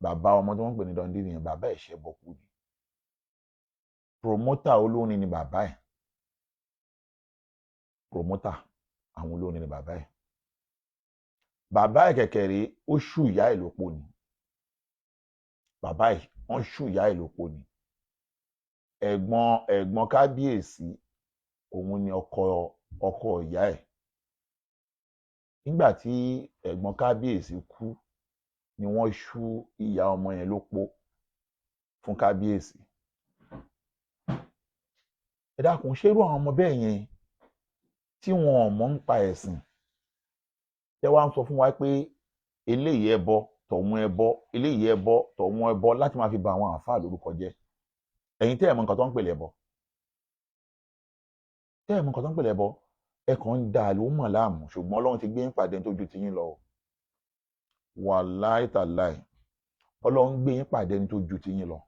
bàbá ọmọ tí wọ́n ń pè ní Don Didi yẹn, bàbá ẹ̀ ṣe bọ̀ kú ni. Promoter olórin ni bàbá ẹ̀, promoter àwọn olórin ni bàbá ẹ̀. Bàbá ẹ̀ kẹ̀kẹ́ ó ṣù ìyá ẹ̀ lópo ni. Bàbá ẹ̀, wọ́n ṣù ìyá ẹ̀ lópo ni. Ẹ̀gbọ́n kábíyèsí òun ni ọkọ ìyá ẹ̀. Nígbà tí ẹ̀gbọ́n kábíyèsí kú ni wọ́n ṣú ìyá ọmọ yẹn lópo fún kábíyèsí. Ẹ dákun, ṣérú àwọn ọmọ bẹ́ẹ̀ yẹn tí wọn ò mọ̀ ń pa ẹ̀sìn, tẹ́ wá ń sọ fún wa pé eléyìí ẹbọ, tọ̀hún ẹbọ, eléyìí ẹbọ, tọ̀hún ẹbọ, láti máa fi ba àwọn àáfàá lórúkọ jẹ́? Ẹ̀yin tẹ́ ẹ̀ mọ̀ nǹkan tó ń pè lẹ́bọ, tẹ́ ẹ̀ mọ̀ nǹkan tó ń pè lẹ́bọ, ẹ kàn ń da àlùmọ̀ láàmú. Ṣùgbọ́n Ọlọ́run ti gbé ń pàdé tó ju tiyín lọ. Wàláì tàláì, Ọlọ́run gbé yín pàdé tó ju tiyín lọ,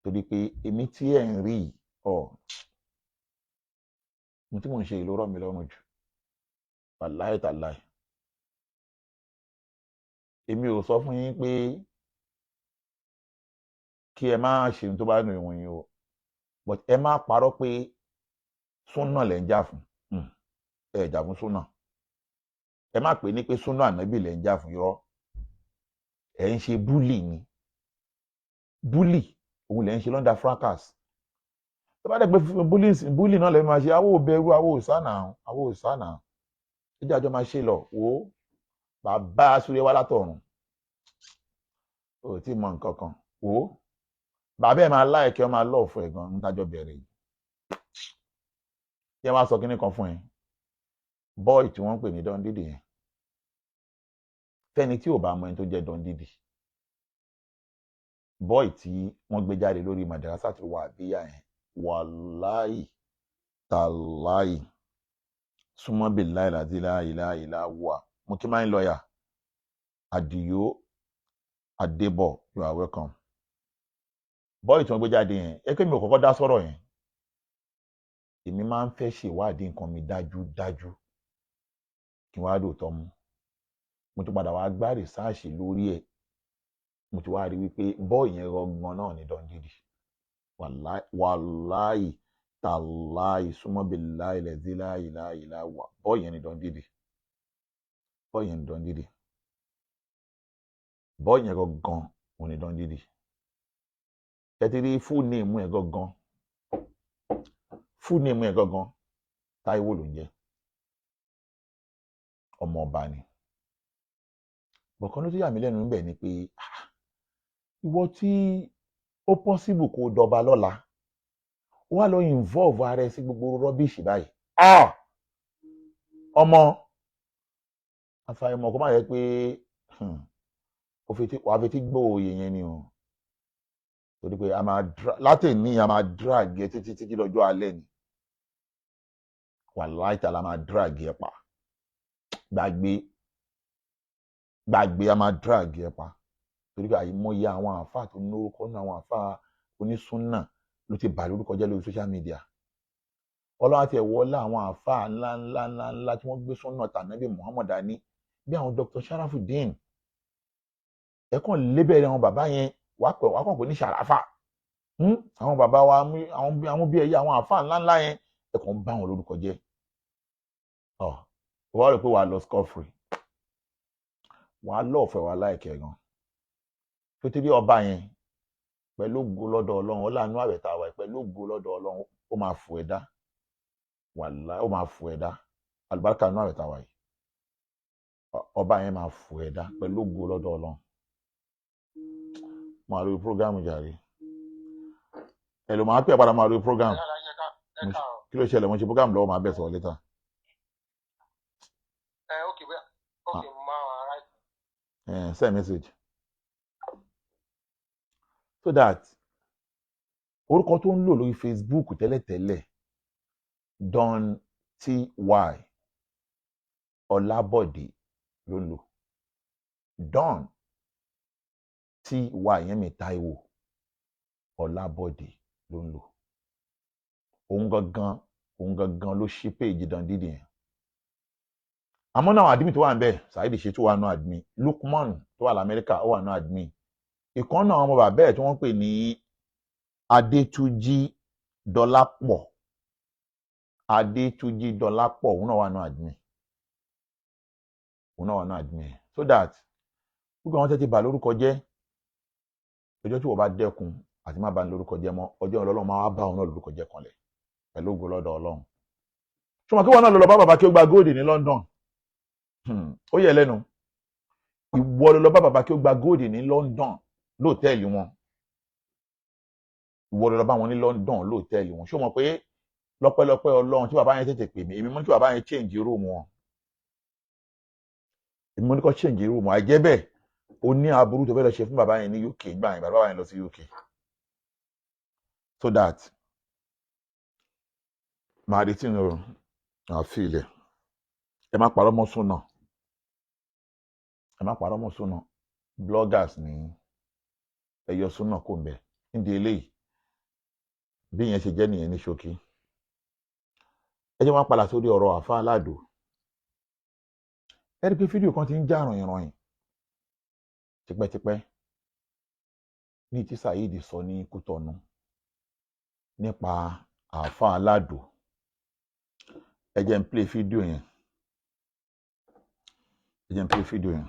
torí pé èmi tí ẹ̀ ń rí ọ, mo tí mò ń ṣe ìlú rọ̀ mí lọ́rùn jù. Wàláì tàláì, èmi ò sọ fún yín pé kí ẹ má ṣe ohun tó bá nù ìwọ̀n yín o, but ẹ má parọ́ pé súnà lẹ́ ń jà fún. Ẹ jà fún súnà, ẹ má pè ní pé súnà ànábì lẹ́ ń jà fún. Irọ́, ẹ ń ṣe bully ni. Bully òun lẹ́ ń ṣe lọ́ndà fracas. Tó bá dẹ̀ pé bully náà lẹ́ máa ṣe, awó bẹ̀rù, awó sánà, awó sánà, ẹ jẹ́ àjọ máa ṣe lọ. Wò ó, bàbá súré wá látọ̀run, ò tí mọ nǹkan kan. Wò ó, bàbá ẹ̀ máa láìkẹ́ ọ, máa lọ́ọ̀fù ẹ̀ gan ń tájọ́ bẹ̀rẹ̀ yìí. Yẹn wá sọ kínní kan fún ẹ. Boy tí wọ́n ń pè ní Don Didi yẹn, fẹ́ni tí ò bá mọ ẹni tó jẹ́ Don Didi, boy tí wọ́n gbé jáde lórí Madrasa tó wà bíyà yẹn, wàláì tàláì, súnmọ́ bíláì láti láìláìlá wà. Mo kí máa ń lọ́ọ̀yà Àdìyó Adébọ̀, you are welcome. Boy tí wọ́n gbé jáde yẹn, ẹ pé mi ò kọ́kọ́ dá sọ̀rọ̀ yẹn. Èmi máa ń fẹ́ ṣèwádìí nǹkan mi dájú dájú kí n wá lóòótọ́ mú. Mo tún padà wá gbá research lórí ẹ̀, mo ti wá rí wípé boy yẹn gangan náà ní Don Didi. Wàláì tàláì, súnmọ́ bíláì lẹ́dí láìláìlá wà, boy yẹn ní Don Didi. Boy yẹn ní Don Didi. Boy yẹn gangan òun ní Don Didi. Ẹ ti rí full name ẹ̀ gangan, full name ẹ̀ gangan, Táíwò ló ń jẹ́, ọmọ ọba ni. Bọ̀kan ló tún yà mí lẹ́nu níbẹ̀ ni pé ìwọ tí ó possible kó dọba lọ́la, ó wá lọ involve ara ẹ sí gbogbo rubbish báyìí. Ọmọ àfàìmọ̀ kó má yẹ pé wàá fi tí gbọ́ òye yẹn ni o, torí pé a máa látẹ̀ní, a máa drag ẹ títí títí lọ́jọ́ alẹ́ ni. Wàláì tàlà, máa drag ẹ pa. Gbàgbé, gbàgbé, a máa drag ẹ pa, torí pé àìmọye àwọn àáfàá tó ní orúkọ nínú àwọn àáfàá onísúnà ló ti bà lórúkọ jẹ́ lórí social media. Ọlọ́run àti ẹ̀wọ́ lá àwọn àáfàá ńlá ńlá ńlá ńlá tí wọ́n gbé súnà tànàbí Muhammad dání, bí àwọn Dr. Sharafuddin. Ẹ kàn lébẹ̀rẹ̀ àwọn bàbá yẹn, wàá pẹ̀, wàá kàn pé ní Sharafa. Àwọn bàbá wa, àwọn bí ẹyẹ, àwọn àáfàá ńlá ńlá yẹn, ẹ kàn ń bá wọn lórúkọ jẹ́. Ọ wàá rò pé wàá lọ scot free, wàá lọ́ọ̀fẹ́, wàá láìkẹ́ gan tó ti rí ọba yẹn. Pẹ̀lú ògo lọ́dọ̀ Ọlọ́run, ó láàánú àwẹ̀ tá a wà, pẹ̀lú ògo lọ́dọ̀ Ọlọ́run, ó máa fò ẹ́ dá. Wàláhì, ó máa fò ẹ́ dá. Àlùbáríkà inú àwẹ̀ tá a wà yìí, ọba yẹn máa fò ẹ́ dá pẹ̀lú ògo lọ́dọ̀ Ọlọ́run. Máa lórí program jàre. Ẹ ló máa pè padà, máa lórí program. Kí ló ṣẹlẹ̀? Mo ṣe program lọ́wọ́, máa bẹ̀ sọ̀rọ̀ later. Ẹ ok, bóyá Send message so that orúkọ tó ń lò lórí Facebook tẹ́lẹ̀tẹ́lẹ̀, Don Ty Ọlábọ̀dé ló ń lò. Don Ty yẹn mi, Táíwò Ọlábọ̀dé ló ń lò. Òun gangan, òun gangan ló ṣí péèjì Don Didi yẹn. Àmọ́ náà, admin tó wà ń bẹ̀, Saheed Shittu wà nù admin, Lukman tó wà lamẹ́ríkà ó wà nù admin, ìkan náà ọmọ bàbá ẹ̀ tí wọ́n pè ní Adétúnjì Dọlápọ̀, Adétúnjì Dọlápọ̀, òun náà wà nù admin, òun náà wà nù admin. So that gbogbo àwọn tẹ́ ti bà lórúkọ jẹ́, ọjọ́ tí wọ́n bá dẹ́kun àti má bà ní lórúkọ jẹ́ mọ́, ọjọ́ Ọlọ́run máa wá bá òun náà lórúkọ jẹ́ kanlẹ̀ pẹ̀lú ògo lọ́dọ̀ Ọlọ́run. Ṣùgbọ́n kí wọ́n náà lọ bá bàbá kí ó gba góòdì ní London, ó yẹ lẹ́nu. Ìwọ ló lọ bá bàbá kí ó gba góòdì ní London lóòtẹ́ẹ̀lì wọn. Ìwọ ló lọ bá wọn ní London lóòtẹ́ẹ̀lì wọn. Ṣé o mọ̀ pé lọ́pẹ́lọpẹ́ Ọlọ́run tí bàbá yẹn tètè pè mí, èmi mú kí bàbá yẹn change room wọn, èmi mú ní kó change room wọn. Àìjẹ́ bẹ́ẹ̀, ó ní aburú tó fẹ́ lọ ṣe fún bàbá yẹn ní UK gbà yẹn, bàbá yẹn lọ sí UK. So that màá retí ní o àfi ilẹ̀. Ẹ má parọ́ mọ́ súnà, ẹ má parọ́ mọ́ súnà. Bloggers ní ẹ yọ súnà kò ń bẹ nídìí eléyìí. Bí ìyẹn ṣe jẹ́ nìyẹn ní ṣókí. Ẹ jẹ́ wọ́n padà sórí ọ̀rọ̀ àfa aládò. Ẹ rí i pé fídíò kan ti ń já ròyìnròyìn tipẹ́tipẹ́ ní tí Saheed sọ ní Kútọ̀nù nípa àáfà aládò. Ẹ jẹ́ n play fídíò yẹn, ẹ jẹ́ n play fídíò yẹn.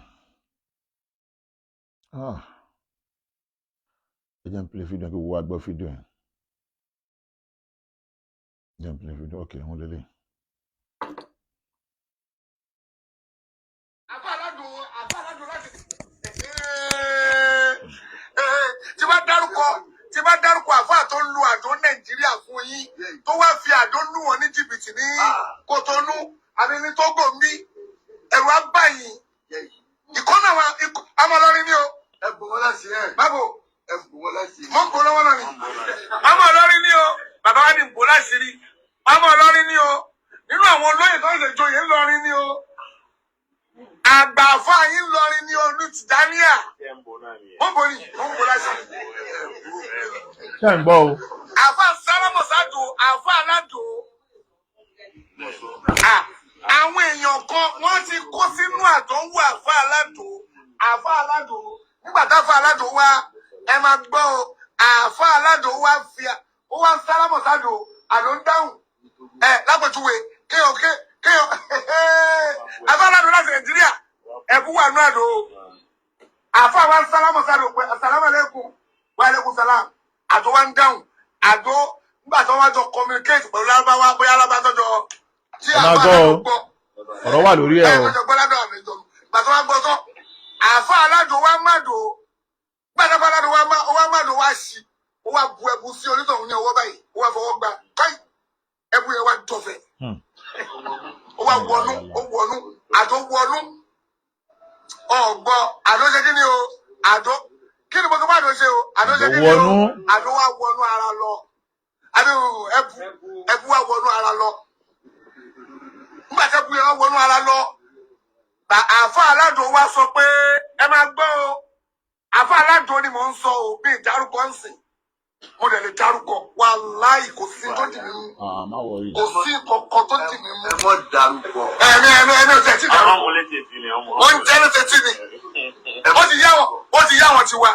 Ah, ẹ jẹ́ n play fídíò yẹn kí gbogbo wa gbọ́ fídíò yẹn. Ẹ jẹ́ n play fídíò. Ok, wọ́n lélẹ̀. Àfa aládùn láti tí bá dárúkọ àfa tó ń lu àdó Nàìjíríà fún yín, tó wá fi àdó lù wọ́n ní jìbìtì ní Kòtónú àbí ní Tógò ń bí, ẹ̀rù á bà yín. Ìkọ́nà wa ọmọ Ọlọ́rin ni o. Ẹ bò wọ́n láti ẹ̀. Báwo? Ẹ bò wọ́n láti. Mọ̀ ń bò lọ́wọ́ náà ni. Ọmọ Ọlọ́rin ni o. Bàbá wa ní ń bò láṣìírí. Ọmọ Ọlọ́rin ni o. Nínú àwọn olóyè tó ń ṣèjọyè ńlọrin ni o. Àgbà àfa yín ńlọrin ni o ní Tìjáníà. Mọ̀ ń bò ní, mọ̀ ń bò láṣìírí. Ṣé ń gbọ́ o? Àfa sálámọ̀sádò, àfa aládò. Àwọn èèyàn kan wọ́n ti kó sínú àdánwò àfa aládò. Àfa aládò, nígbà táfa aládò wá, ẹ máa gbọ́ o, àfa aládò wá fi ó wá sálámọ̀sádò, àdó ń dáhùn. Ẹ lápẹ̀júwe, kéèyàn kéèyàn àfa aládò láti Nàìjíríà, ẹ̀bú wà nú àdó. Àfa wa sálámọ̀sádò pé asàlámù aláìkùm, wa alaykum salam. Àdó wa ń dáhùn. Àdó nígbà tí wọ́n wá jọ communicate pẹ̀lú lárúbáwá, bóyá lárúbáwá tọ́jọ́ tí Ẹ máa àfa gbọ́ o. aládò gbọ́ Ọ̀rọ̀ wà lórí ẹ̀ ẹ o. tọ́jọ́ gbọ́ ládọ̀ àmì ìjọba. Gbà tó wá gbọ́ tán, àfa aládò wa má dò gbàdá aládò wa má wa má dò wá sí, ó wá bu ẹbu sí onítọ̀hún ní ọwọ́ báyìí, ó wá fọwọ́ gbà káì, ẹbu yẹn wá dọ̀fẹ̀. Ó wá wọnú, ó wọnú àdó, wọnú ọgbọ àdó. Ṣe kí ni o? Àdó kí ni mo tó bá àdó ṣe o? Àdó ṣe Àdó kí ni o? wọnú. Àdó wá wọnú ara lọ. Àdó ẹbu wá wọnú ara lọ. Nígbà tí ẹbu yẹn wá wọnú ara lọ, àáfà aládò wa sọ pé, ẹ máa gbọ́ o, àáfà aládò ni mò ń sọ o, bí ìdárúkọ ń sìn, mo dẹ̀ lè dárúkọ, wàláì kò sí tó dì mí mú. Ah, má worry. Kò sí kankan tó dì mí mú. Ẹ mọ̀ dárúkọ. Ẹ̀mí ò tẹ̀ tí dárúkọ. Àwọn létí ètí ni ọmọ. Ó ń jẹ́ lóṣè tí ni ó ti yá wọn, ó ti yá wọn ti wá.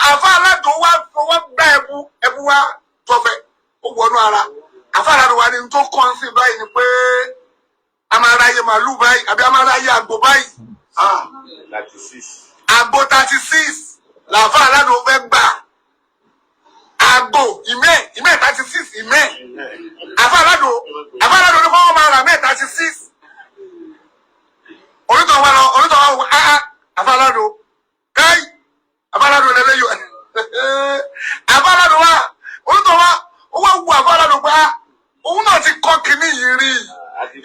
Àfa aládò wa fọwọ́ gbá ẹbu, ẹbu wa tọfẹ, ó wọnú ara. Àfa aládò wa ni tó kàn sí báyìí ni pé a máa ráyè màálù báyìí àbí a máa ráyè àgbò báyìí. 36. Àgbò 36 làfa aládò fẹ́ gbà, àgbò ìmẹ́ 36 ìmẹ́. Àfa aládò ní kọ́ máa rà mẹ́ 36. Onítọ̀ wa lọ, onítọ̀ wa wò áá. Àfa aládò káì, àfa aládò lẹ́lẹ́yọ̀. Àfa aládò wa, onítọ̀ wa, ó wá wu àfa aládò pé á, òun náà ti kọ́ kinní yìí rí.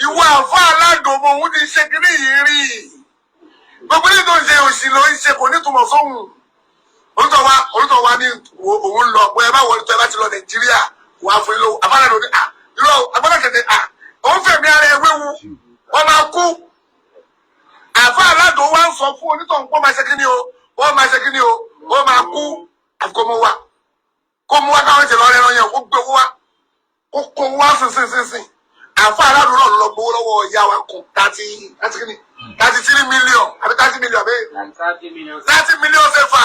Ìwọ àfa aládò mọ òun ti ṣe kinní yìí rí, gbogbo ní tó ń ṣe òṣì ló ń ṣe, kò ní túmọ̀ sóhun. Onítọ̀ wa ní òun lọ pé ẹ bá wọlé tó, ẹ bá ti lọ Nàìjíríà, wàá fún yín lówó. Àfáà lóní à irọ́, agbọ́dọ̀ tètè à òun fẹ̀mí ara ẹ wéwu, wọ́n máa kú. Àfáà aládùn wa ń sọ fún onítọ̀ ń pọ́, máa ṣe kíní o, wọ́n máa ṣe kíní o, wọ́n máa kú, àfi kó mú wa, kó mú wa káwọn ṣe lọ rẹ yẹn, kó gbé owó wa, kó kó wá sínsìnsìnsìn. Àfáà aládùn náà lọ gbowó lọ́wọ́ ìyá wa kan 30 kíní, 33 million àbí 30 million àbí 30 million. 30 million sefa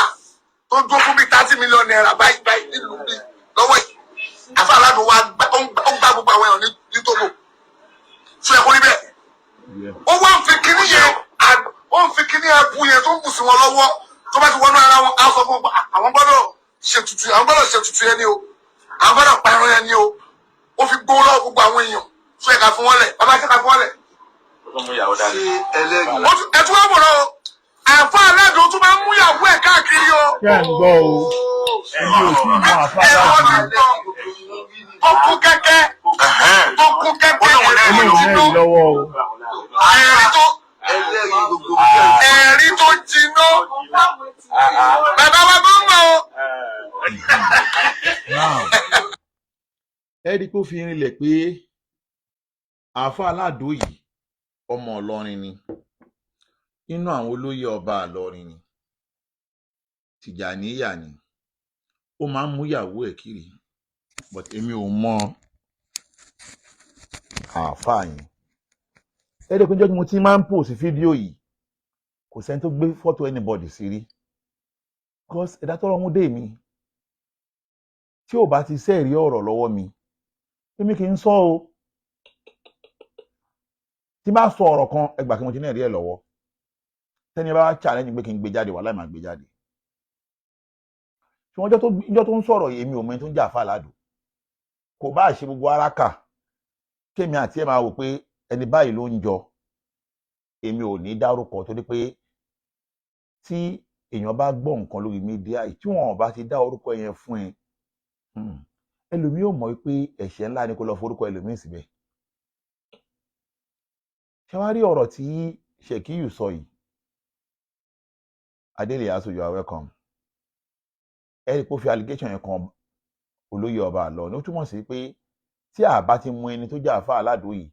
tó dúró fún bíi ₦30 million báyìí báyìí nílùú bíi lọ́wọ́ yìí. Àfáà aládùn wa ó ń gbá gbogbo àwọn èèyàn ní Togo sọ ẹ̀kọ́ níbẹ̀. Ó wá ń fi kíní yẹn, ó ń fi kíní yẹn bu yẹn tó ń bù sí wọn lọ́wọ́. Tó bá ti wọnú ara wọn, á sọ fún wọn pé àwọn gbọ́dọ̀ ṣètùtù, àwọn gbọ́dọ̀ ṣètùtù yẹn ni o, àwọn gbọ́dọ̀ pa ẹran yẹn ni o. Ó fi gbówó lọ́wọ́ gbogbo àwọn èèyàn. Sọ ẹ̀ka fún wọn lẹ̀, bàbá ṣẹ̀ka fún wọn lẹ̀. Ó tún mú ìyàwó dání. Ó ẹ tún wá wòrán o, àfa aládùn tún máa ń mú ìyàwó ẹ̀ káàkiri o. Ṣé ẹ̀ ń gbọ́ o? Èmi ò tí ì mọ àfa Ẹ̀rọ aládùn. ti gbọ́ tó kún kẹ́kẹ́, tó kún kẹ́kẹ́, ẹ̀rí Olóhùn jiná. náà lọ́wọ́ o. Ẹ̀rí tó jiná, bàbá wa bá ń mọ̀ o. Now, ẹ rí i pé ó fi rinlẹ̀ pé àáfàá aládùn yìí, ọmọ Ìlọrin ni, nínú àwọn olóyè ọba Ìlọrin ni, Tìjàníyà ni, ó máa ń mú ìyàwó ẹ̀ kiri, but èmi ò mọ àáfàá yẹn. Ẹ rí i pé ọjọ́ tí mo ti máa ń post fídíò yìí, kò sẹ́ni tó gbé fọ́tò anybody sí rí, because ẹ̀dá tọ́rọ̀ mú dé mi, tí ò bá ti sẹ́ẹ̀rí ọ̀rọ̀ lọ́wọ́ mi, èmi kì í sọ o. Tí bá sọ ọ̀rọ̀ kan, ẹ gbà kí mo ti ní ẹ̀rí ẹ̀ lọ́wọ́. Tẹ́ni bá wá challenge pé kí n gbé jáde, wàhálà, máa gbé jáde. Ṣùgbọ́n ọjọ́ tó ń sọ̀rọ̀ yìí, èmi ò mọ ẹni tó ń jà fà ládùn. Kò bá ṣe gbogbo araka kémi àti ẹ̀ máa wò pé ẹni báyìí ló ń jọ, èmi ò ní dárúkọ, torí pé tí èèyàn bá gbọ́ nǹkan lórí media yìí, tí wọn ò bá ti dá orúkọ yẹn fún ẹ, ẹlòmíì ò mọ̀ pé ẹ̀ṣẹ̀ ńlá ni kó lọ forúkọ ẹlòmíì síbẹ̀. Ṣé wàá rí ọ̀rọ̀ tí Ṣèkíyù sọ yìí? Adélè Aso, you are welcome. Ẹ rí i pé ó fi allegation yẹn kan olóyè ọba àlọ́ ní. Ó túmọ̀ sí pé tí a bá ti mú ẹni tó jẹ́ àfa aládùn yìí,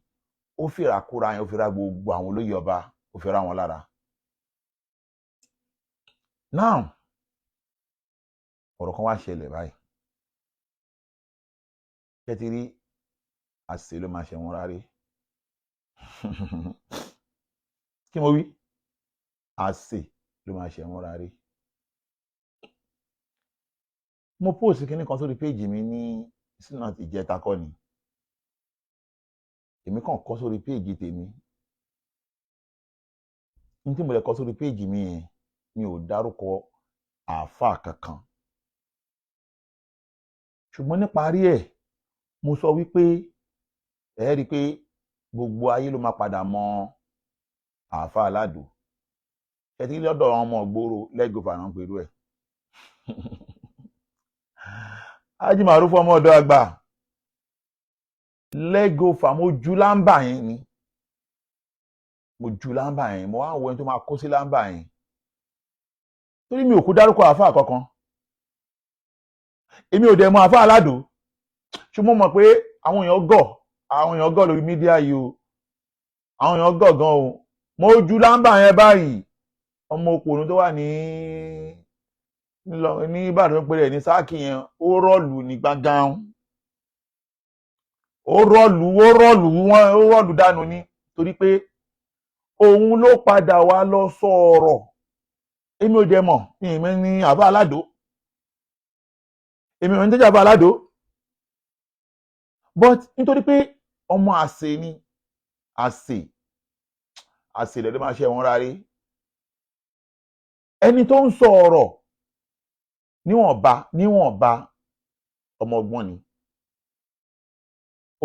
ó fìrà kúra yẹn, ó fìrà gbogbo àwọn olóyè ọba, ó fìrà wọn lára. Now, ọ̀rọ̀ kan wá ṣẹlẹ̀ báyìí. Ṣé ti rí àṣìṣe ló máa ṣe wọn rárí? Kí mo wí? Àṣìṣe ló máa ṣe wọn rárí. Mo post kinní kan sórí péjì mi ní sínú ìjẹta kọ́ ni. Èmi kàn kọ sórí péjì tèmi ní tí mo lè kọ sórí péjì mi yẹn, mi ò dárúkọ àáfàá kankan, ṣùgbọ́n níparí ẹ̀, mo sọ wípé ẹ rí i pé gbogbo ayé ló máa padà mọ àáfàá aládùn. Ẹ ti rí lọ́dọ̀ àwọn ọmọ ìgboro lẹ́gọ̀fà náà pẹ̀lú ẹ̀. Ájì Màrúfù, ọmọ ọ̀dọ́ àgbà lẹ́gọ̀fà, mo ju lámbà yẹn ni, mo ju lámbà yẹn, mo wá wo ẹni tó máa kó sí lámbà yẹn, torí mi ò kú dárúkọ àáfàá kankan, èmi ò dẹ̀ mọ àáfàá aládùn, ṣùgbọ́n mo mọ̀ pé àwọn èèyàn gọ̀, àwọn èèyàn gọ̀ lórí media yìí o, àwọn èèyàn gọ̀ gan o. Mo ju lámbà yẹn báyìí, ọmọ òpònú tó wà ní Ìbàdàn pé rẹ̀ ní sáàkì yẹn, ó rọ́ọ̀lù ní gbàngàn, ó rọ́ọ̀lù, ó rọ́ọ̀lù wọn, ó rọ́ọ̀lù dànù ni, torí pé òun ló padà wá lọ sọ̀rọ̀. Èmi ò dẹ̀ mọ̀ ìmọ̀ ní àbá aládò, èmi ò ní tẹ́jà àbá aládò, but nítorí pé ọmọ àṣẹ ni, àṣẹ àṣẹ lẹ́dọ̀ máa ṣe wọn rárí. Ẹni tó ń sọ ọ̀rọ̀ níwọ̀nba níwọ̀nba, ọmọ ọgbọ́n ni,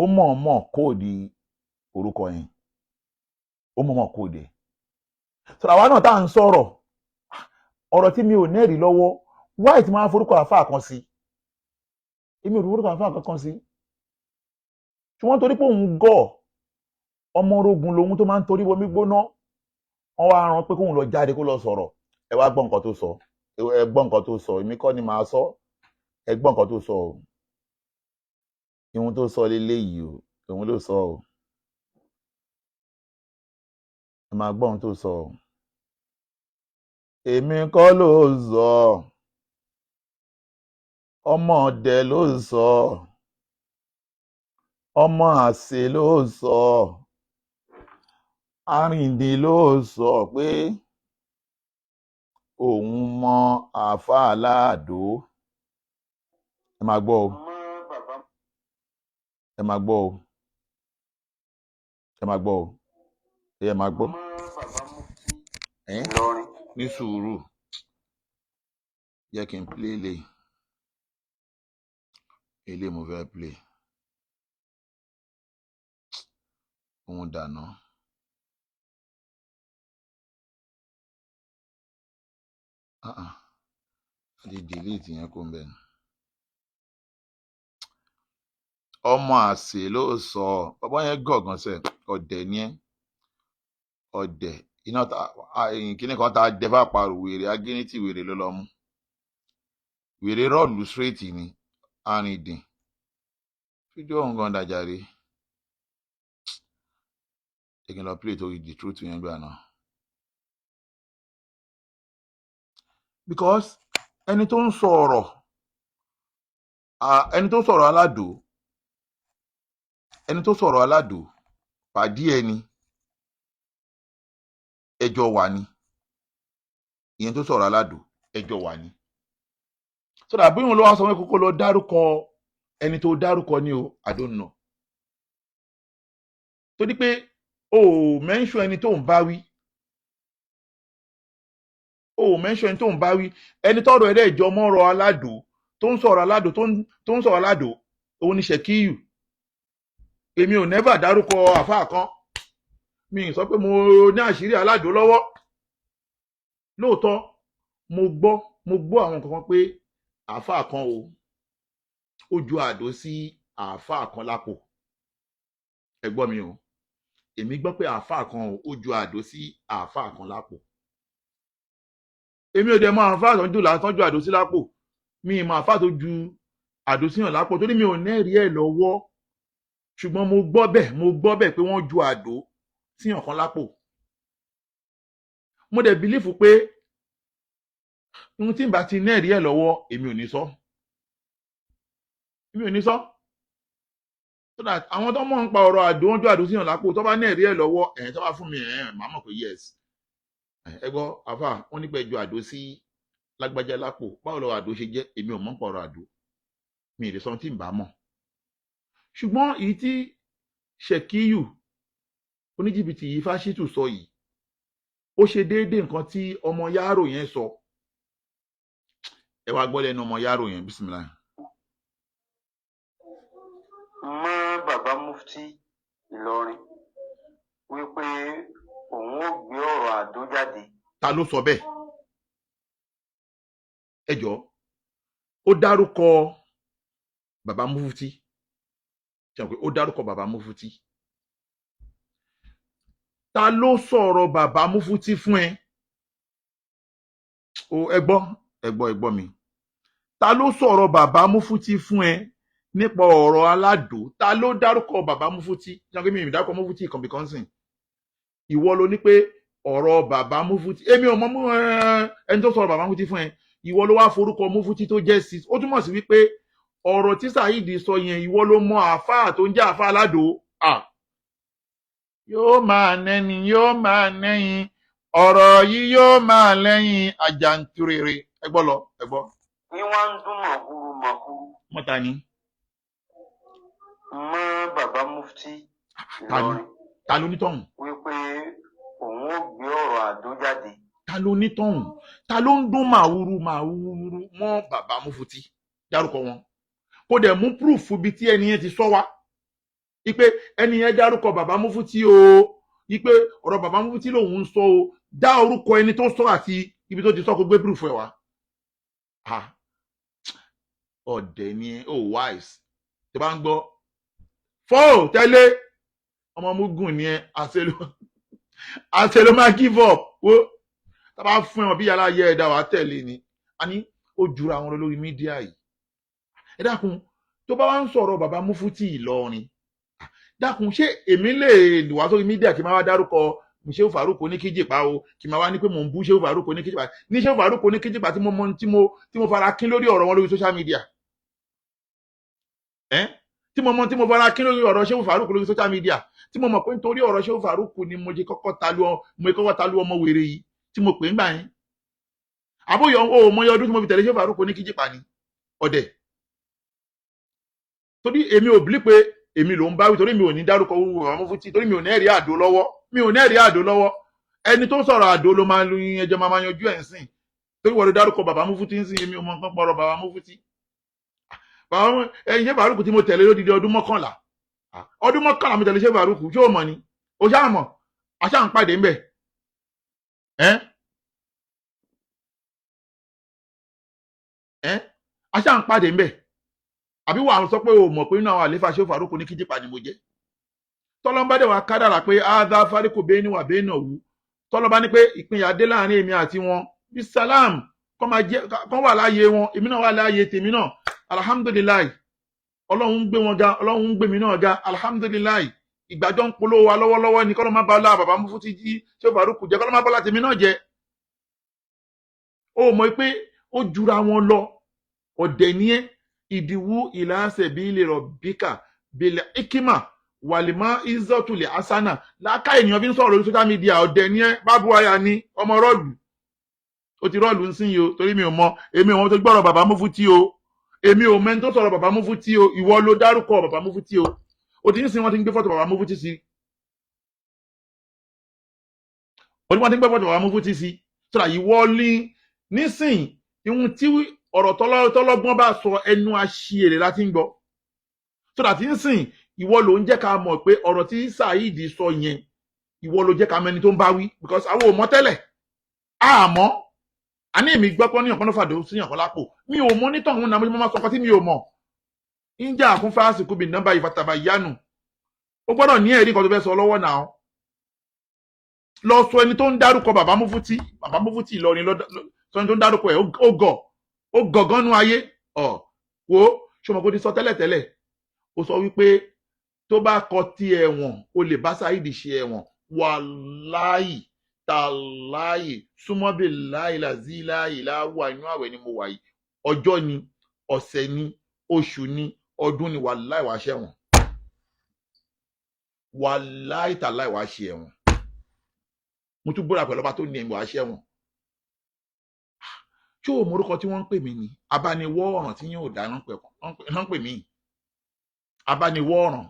ó mọ̀ọ́mọ̀ code orúkọ yẹn, ó mọ̀ọ́mọ̀ code ẹ̀. Sọ̀rọ̀ àwa náà tá à ń sọ̀rọ̀, ọ̀rọ̀ tí mi ò nẹ́rìí lọ́wọ́, wáì tí máa ń forúkọ àáfàá kan sí, èmi ò forúkọ àáfàá kankan sí, ṣùgbọ́n torí pé òun gọ̀, ọmọ orogun lòun tó máa ń torí bomi gbóná. Wọ́n wá rán pé kóun lọ jáde kó lọ sọ̀rọ̀. Ẹ wá gbọ́ nǹkan tó sọ, ẹ gbọ́ nǹkan tó sọ. Èmi kọ́ ni màá sọ. Ẹ gbọ́ nǹkan tó sọ o. Ihun tó sọ leléyìí o, òun ló sọ o. Ẹ máa gbọ́ ohun tó sọ o. Èmi kọ́ ló sọ, ọmọ ọdẹ ló sọ, ọmọ àṣẹ ló sọ, Arìndìn ló sọ pé òun mọ àáfàá aláàdó. Ẹ máa gbọ́ o. Mọ́ bàbá. Ẹ máa gbọ́ o, ẹ máa gbọ́ o, ẹ máa gbọ́. Mọ́ bàbá mufti Ẹ́ Ìlọrin. Ní sùúrù, jẹ́ kí n play lè ilé mo fẹ́ play òun dànù. Ah ah, àti delete yẹn kó ń bẹ̀. Ọmọ àṣẹ ló sọ. Bàbá yẹn gọ̀gàn sẹ, ọ̀dẹ̀ ni ẹ́, ọ̀dẹ̀ iná ta kíní kan tá a dẹ fàparò, wèrè agínítì, wèrè ló lọ mú wèrè rọ́ọ̀lù straight ni. Arìndìn fídíò ọ̀hún gan dàjàre. Jẹ́ kí n lọ play torí the truth yẹn gbà náà, because ẹni tó ń sọ ọ̀rọ̀, ẹni tó sọ̀rọ̀ aládò, ẹni tó sọ̀rọ̀ aládò pàdí ẹni ẹjọ́ wà ní. Ìyẹn tó sọ̀rọ̀ aládò, ẹjọ́ wà ní. So that bí wọn lọ wá sọ wọn kókó lọ dárúkọ ẹni tó dárúkọ ni o, I don't know. Torí pé o ò mention ẹni tó ń bá wí, o ò mention ẹni tó ń bá wí. Ẹni tọrọ ẹrẹ ìjọ mọrọ aládò tó ń sọ̀rọ̀ aládò, tó ń sọ̀rọ̀ aládò, òun ni Ṣèkíyù. Èmi ò never dárúkọ àfáà kan. Mi ì sọ pé mo ní àṣírí aládò lọ́wọ́. Lóòótọ́ mo gbọ́ àwọn kankan pé àáfàá kan o, ó ju àdó sí àáfàá kan lápò. Ẹ gbọ́ mi o, èmi gbọ́ pé àáfàá kan o, ó ju àdó sí àáfàá kan lápò. Èmi ò dẹ̀ mọ àáfàá tó ń jù lásán ju àdó sí lápò. Mi ì mọ àáfàá tó ju àdó síyàn lápò torí mi ò nẹ́rìí ẹ̀ lọ́wọ́. Ṣùgbọ́n mo gbọ́ bẹ́ẹ̀, mo gbọ́ bẹ́ẹ̀ pé wọ́n ju àdó síyàn kan lápò. Mo dẹ̀ believe pé ohun tí n bá ti nẹ́rìí ẹ̀ lọ́wọ́, èmi ò ní sọ, èmi ò ní sọ, so that àwọn tó mọ̀ ń pa ọ̀rọ̀ àdó, wọ́n ju àdó síyàn lápò, tó bá nẹ́rìí ẹ̀ lọ́wọ́ ẹ̀, tó bá fún mi ẹ̀, màá mọ̀ pé yes. Ẹ gbọ́, àfà wọ́n nípa ẹjọ́ àdó sí lágbájá lápò, báwo lọ́wọ́ àdó ṣe jẹ́? Èmi ò mọ̀ ń pa ọ̀rọ̀ àdó, mi ì lè sọ ohun tí n bá mọ̀. Ṣùgbọ́n èyí tí Ṣèkíyù oníjìbìtì yìí fáṣítù sọ yìí, ó ṣe déédéé nǹkan tí ọmọ yárò yẹn sọ. Ẹ wá gbọ́ lẹ́nu ọmọ yárò yẹn, bísímìlà. Mọ́ bàbá mufti Ìlọrin wípé òun ó gbé ọ̀rọ̀ àdó jáde. Ta ló sọ bẹ́ẹ̀? Ẹ jọ, ó dárúkọ bàbá mufti. Ṣe pé ó dárúkọ bàbá mufti? Ta ló sọ̀rọ̀ bàbá mufti fún ẹ o? Ẹ gbọ́, ẹ gbọ́, ẹ gbọ́ mi. Ta ló sọ̀rọ̀ bàbá mufti fún ẹ nípa ọ̀rọ̀ aládò? Ta ló dárúkọ bàbá mufti? Ṣe pé mi ì dárúkọ mufti kan bí kan sìn? Ìwọ ló ní pé ọ̀rọ̀ bàbá mufti, èmi ò mọ mú ẹni tó sọ̀rọ̀ bàbá mufti fún ẹ. Ìwọ ló wá forúkọ mufti tó jẹ́ sí. Ó túmọ̀ sí wípé ọ̀rọ̀ tí Saheed sọ yẹn, ìwọ ló mọ àáfàá tó ń jẹ́ àáfàá aládò. Yóò máa nẹ́ni, yóò máa nẹ́yìn, ọ̀rọ̀ yìí yóò máa lẹ́yìn àjàǹtúrere. Ẹ gbọ́ lọ, ẹ gbọ́. Ní wọ́n ń dún mọ̀húrú mọ̀húrú. Mọ́ta ni. Mọ́ bàbá mufti Ta ni? Ìlọrin Ta ló nítọ̀hún? wípé òun ó gbé ọ̀rọ̀ àdó jáde. Ta ló nítọ̀hún? Ta ló ń dún màwúrú màwúrú mọ́ bàbá mufti? Dárúkọ wọn, kó dẹ̀ mú proof ibi tí ẹni yẹn ti sọ wá ipe ẹni yẹn dárúkọ bàbá mufti o, ipe ọ̀rọ̀ bàbá mufti lòun ń sọ o. Dá orúkọ ẹni tó sọ àti ibi tó ti sọ, kó gbé proof ẹ wá. Ah, ọ̀dẹ̀ ni ẹ, oh wise tó bá ń gbọ́ fọ́ tẹ́lẹ̀, ọmọ mugun ni ẹ. Àṣẹ ló máa give up. Wo tá a bá fún ẹwọn bí yàrá yẹ ẹ̀dá wàá tẹ̀lé ni. A ní ó jura àwọn lórí media yìí. Ẹ dákun, tó bá wá ń sọ̀rọ̀ bàbá Mufuti Ìlọrin, dákun, ṣé èmi lè wá sórí media kí n máa wá dárúkọ Shehu Farouk oníkíjìpá o, kí n máa wá ní pé mò ń bú Shehu Farouk oníkíjìpá ní Shehu Farouk oníkíjìpá tí mo mọ tí mo fara kín lórí ọ̀rọ̀ wọn lórí social media, ẹ́ tí mo mọ tí mo fara kín lórí ọ̀rọ̀ Shehu Farouk lórí social media, tí mo mọ̀ pé nítorí ọ̀rọ̀ Shehu Farouk ni mo ṣe kọ́kọ́ ta lu mo kọ́kọ́ ta lu ọmọ wèrè yìí tí mo pè ń gbà yẹn? Àbóyọ o mọ iye ọdún tí mo fi tẹ̀lé Shehu Farouk oníkíjìpá ni ọ̀dẹ̀? Torí èmi ò believe pé èmi ló ń bá wí, torí mi ò ní dárúkọ wúwo àwọn Mufti, torí mi ò ní ẹ̀rí àdó lọ́wọ́, mi ò ní ẹ̀rí àdó lọ́wọ́. Ẹni tó sọ̀rọ̀ àdó ló máa lu ẹjọ́, máa yanjú ẹ̀ ń sìn, torí wọ́n ló dárúkọ bàbá Mufti ń sìn. Èmi ò mọ nǹkan pọ̀rọ̀ bàbá Mufti. Bàbá ẹ̀yin Shehu Farouk tí mo tẹ̀lé lódidi ọdún 11, ọdún 11 mo tẹ̀lé Shehu Farouk. Ṣé o mọ̀ ni? O ṣáà mọ̀, àṣà ń pàdé ńbẹ̀. Ẹ́ ẹ́, àṣà ń pàdé ńbẹ̀. Àbí wàá sọ pé o mọ̀ pé inú àwọn àlefa Shehu Farouk ní kíjìpá ni mo jẹ́? Tọ́lọ́mbà dẹ̀ wá kádàrà pé áádá fáríkò bẹ́ẹ̀ ni wà bẹ́ẹ̀ náà wú. Tọ́lọ́mbà ní pé ìpínyà dé láàrin èmi àti wọn, bí salam kọ́ máa jẹ́ kọ́ wà láàyè wọn, èmi náà wà láàyè tèmi náà. Alhamdulillahi, Ọlọ́run ń gbé wọn ga, Ọlọ́run ń gbé mi náà ga, alhamdulillahi. Ìgbàjọ́ ń polówó wa lọ́wọ́lọ́wọ́ ni. Kọ́lọ́ má bá ọlá bàbá Mufti jí Shehu Farouk jẹ́, kọ́lọ́ má bá ọlá tèmi náà jẹ́. Ó mọ̀ pé ó jura wọn lọ. Ọ̀dẹ̀ ni ẹ́. Ìdíwú ìlàsẹ̀ bí ilé rọ̀bíkà bílẹ̀ ikima wàlìmọ́ ìzọ́tulẹ̀ asana láká ènìyàn fi ń sọ̀rọ̀ lórí social media. Ọ̀dẹ̀ ni ẹ́. Bábú aya ni ọmọ rọ́ọ̀lù, ó ti rọ́ọ̀lù ń sìn yìí o, torí mi ò mọ, èmi ò mọ tó gbọ́rọ̀ bàbá Mufti o. Èmi ò mẹ́ni tó sọ̀rọ̀ bàbá Mufti o. Ìwọ ló dárúkọ bàbá Mufti o. Ó ti ń sìn, wọ́n ti ń gbé fọ́tò bàbá Mufti sí, ó ní wọ́n ti ń gbé fọ́tò bàbá Mufti sí sọ́dà. Ìwọ ní nísìn ihun tí ọ̀rọ̀ tọ́lọ́gbọ́n bá sọ, ẹnu aṣièrè láti ń gbọ́ sọ́dà tí ń sìn. Ìwọ ló ń jẹ́ ká mọ̀ pé ọ̀rọ̀ tí Saheed sọ yẹn, ìwọ ló jẹ́ ká mẹ́ni tó ń bá wí, because àwọn ò mọ̀ tẹ́lẹ̀. Àmọ́ àní èmi gbọ́ pé ní ọ̀kan ló fàdó sí ọ̀kan lápò. Mi ò mọ̀ nítọ̀hún náà, mo máa sọ nǹkan tí mi ò mọ̀. Ń jà kún fásitì kúbi nọ́mbà ìfàtàbà yánu. Ó gbọ́dọ̀ ní ẹ̀rí kan tó fẹ́ sọ lọ́wọ́ náà. Lọ sọ ẹni tó ń dárúkọ bàbá Mufti, bàbá Mufti Ìlọrin, sọ ẹni tó ń dárúkọ ẹ̀. Ó gọ̀, ó gọ̀gán nú ayé ọ̀. Wo, ṣọmọ kò ti sọ tẹ́lẹ̀tẹ́lẹ̀? Ó sọ wípé tó bá kọ ti ẹ̀wọ̀n, o lè bá Saheed ṣe ẹ̀wọ̀n. Wàláì tàláì súnmọ́bì láìláàzí láìláwà, inú àwẹ̀ ni mo wà yìí. Ọjọ́ ni, ọ̀sẹ̀ ni, oṣù ni, ọdún ni, wàláì wàá ṣẹ̀wọ̀n. Wàláì tàláì wàá ṣe ẹ̀wọ̀n. Mo tún búra pẹ̀lú ọba tó ní ẹ̀mí, wàá ṣẹ̀wọ̀n. Ṣé o mọ orúkọ tí wọ́n ń pè mí ni? Abániwọ́ ọ̀ràn tí yóò dá ló ń pè mí, abániwọ́ ọ̀ràn.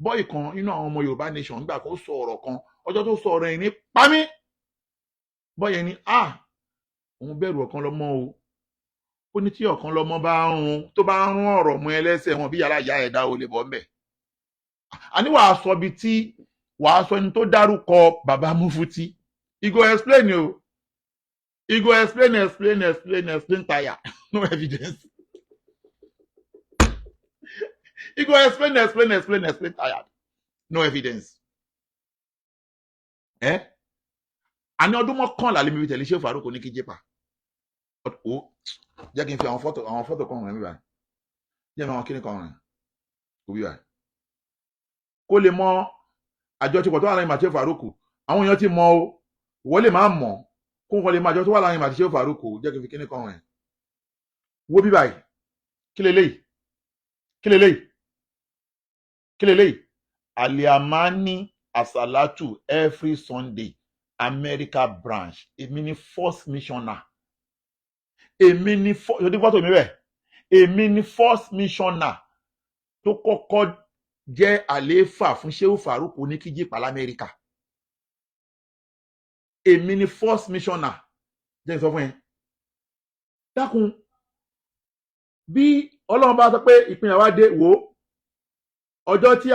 Bọ́ì kan nínú àwọn ọmọ Yorùbá Nation nígbà kó sọ ọ̀rọ̀ kan, ọjọ́ tó sọ ọ̀rọ̀ yẹn ní pamí. Bọ́ì yẹn ní a òun bẹ̀rù ọ̀kan lọ́mọ o. Ó ní tí ọ̀kan lọ́mọ bá ń rún, tó bá ń rún ọ̀rọ̀ mọ́ ẹlẹ́sẹ̀ wọn bí yàrá ìyá ẹ̀dá ò lè bọ́ ńbẹ̀. Àní wàá sọ ibi tí wàá sọ ẹni tó dárúkọ bàbá Mufti. He go explain o. He go explain, explain, explain, explain tire, no evidence. He go explain, explain, explain, explain tire, no evidence. Ẹ àní ọdún 11 lèmi fi tẹ̀lé Shehu Farouk ní kíjìpá o. Jẹ́ kí n fi àwọn fọ́tò kan rẹ̀ mi báyìí, jẹ́ mi àwọn kíní kan rẹ̀ kò bí báyìí, kó lè mọ àjọṣepọ̀ tó wà láàrin màtí Shehu Farouk. Àwọn èèyàn ti mọ o, ìwọ lè má mọ̀. Kó nǹkan lè mọ àjọ tó wà láàrin màtí Shehu Farouk. Jẹ́ kí n fi kíní kan rẹ̀ wo bí báyìí. Kí leléyìí? Kí leléyìí? Kí leléyìí? Aliamani Asalatu every Sunday, America branch. Èmi ni first missioner. Èmi ni yóò dín fọ́tò mi bẹ́ẹ̀. Èmi ni first missioner tó kọ́kọ́ jẹ́ àlééfà fún Shehu Farouk oníkíjìpá lamẹ́ríkà. Èmi ni first missioner. Jẹ́ n sọ fún yẹn. Dákun, bí Ọlọ́run bá sọ pé ìpínyà wa dé, wò ó, ọjọ́ tí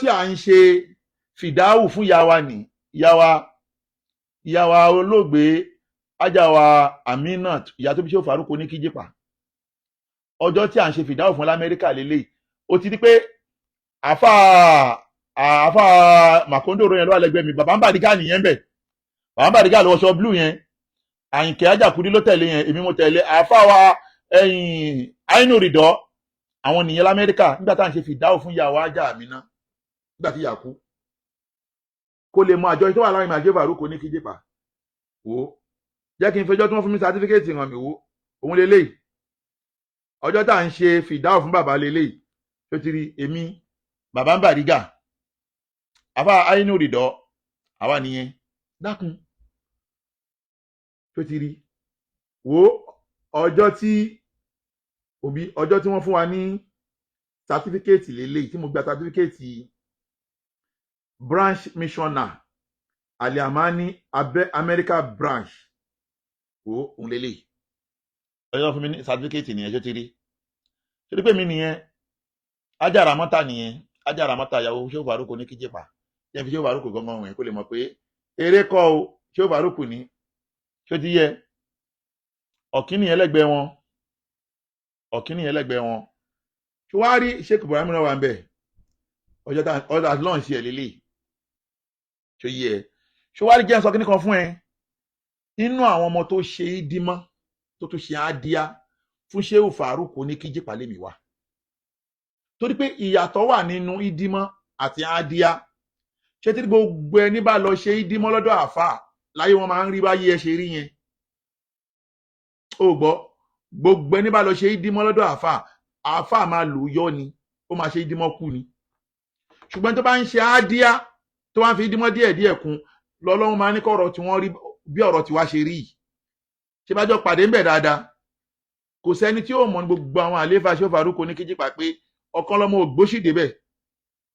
à ń ṣe fìdáwù fún ìyá wa ní ìyá wa olóògbé ajáwa Aminat, ìyá tó bí Shehu Farouk oníkíjìpá, ọjọ́ tí à ń ṣe fìdáwù fún lamẹ́ríkà lélẹ́yìí. Ó ti di pé àfa Àáfà Màkóńdòrò yẹn ló wà lẹ́gbẹ̀ẹ́ mi. Bàbá ń Bàdígà nìyẹn bẹ̀. Bàbá ń Bàdígà ló wọṣọ blue yẹn. Àyìnkẹ́ Ajakudi ló tẹ̀lé yẹn, èmi mo tẹ̀lé. Àáfà wa ẹ̀yìn Àìnú Rìdọ́, àwọn nìyẹn l'Amẹ́ríkà nígbà tá à ń ṣe fìdáwò fún ìyàwó ajá mi ná, nígbà tí ìyà kú, kó lè mọ àjọ tó wà láàrin màjẹ́ Farouk ní Kíjìpá. Wò ó, jẹ́ kí n fẹjọ́ tí wọ́n fún mi certificate hàn mí. Wò òun lélẹ́yìí, ọjọ́ tá à ń ṣe fìdáwò fún bàbá lélẹ́yìí tó ti rí èmi, bàbá ń Bàrígà, àfa Àìnú Rìdọ́, àwa nìyẹn. Dákun, tó ti rí. Wò ọjọ́ tí òbí, ọjọ́ tí wọ́n fún wa ní certificate lélẹ́yìí, tí mo gba certificate branch missioner Aliamani abẹ America branch. Wò òun lélẹ́yìí, ọjọ́ fún mi ní certificate nìyẹn. Tó ti rí torí pé mi nìyẹn, Ajára Mọ́tà nìyẹn, Ajára Mọ́tà, ìyàwó Shehu Farouk ní Kíjìpá. Jẹ́ fi Shehu Farouk gangan wọ̀nyí kó lè mọ̀ pé eré kọ́ o. Shehu Farouk ní ṣó ti yẹ ọ̀kíní ẹlẹ́gbẹ́ wọn, ọ̀kíní ẹlẹ́gbẹ́ wọn. Ṣé wàá rí Sheikh Ibrahim náà wà ń bẹ̀? Ọjọ́ tá ọjọ́ àti lọ́ọ̀ṣì ẹ̀ lélẹ̀, ṣó yẹ? Ṣé wàá rí? Jẹ́ n sọ kíní kan fún ẹ. Inú àwọn ọmọ tó ṣe é dímọ́, tó tún ṣe á díá fún Shehu Farouk ní Kíjìpá lèmi wá, torí pé ìyàtọ̀ wà nínú ìdímọ́ àti ádíá. Ṣé tí gbogbo ẹni bá lọ ṣe ìdímọ́ lọ́dọ̀ àáfàá láyé, wọn máa ń rí báyé ẹ ṣe rí yẹn? Ó gbọ́, gbogbo ẹni bá lọ ṣe ìdímọ́ lọ́dọ̀ àáfàá, àáfàá máa lò yọ ni, ó máa ṣe ìdímọ́ kú ni. Ṣùgbọ́n tó bá ń ṣe ádíá, tó bá ń fi ìdímọ́ díẹ̀ díẹ̀ kún, lọ́lọ́run máa ní kọ́rọ̀ tí wọ́n rí bí ọ̀rọ̀ tiwa ṣe rí yìí. Ṣé bá jọ pàdé ń bẹ̀ dáadáa, kò sẹ́ni tí ó mọ̀ ní gbogbo àwọn àlééfà Shehu Farouk ní Kíjìpá pé ọ̀kan lọ́mọ ògbóṣì débẹ̀.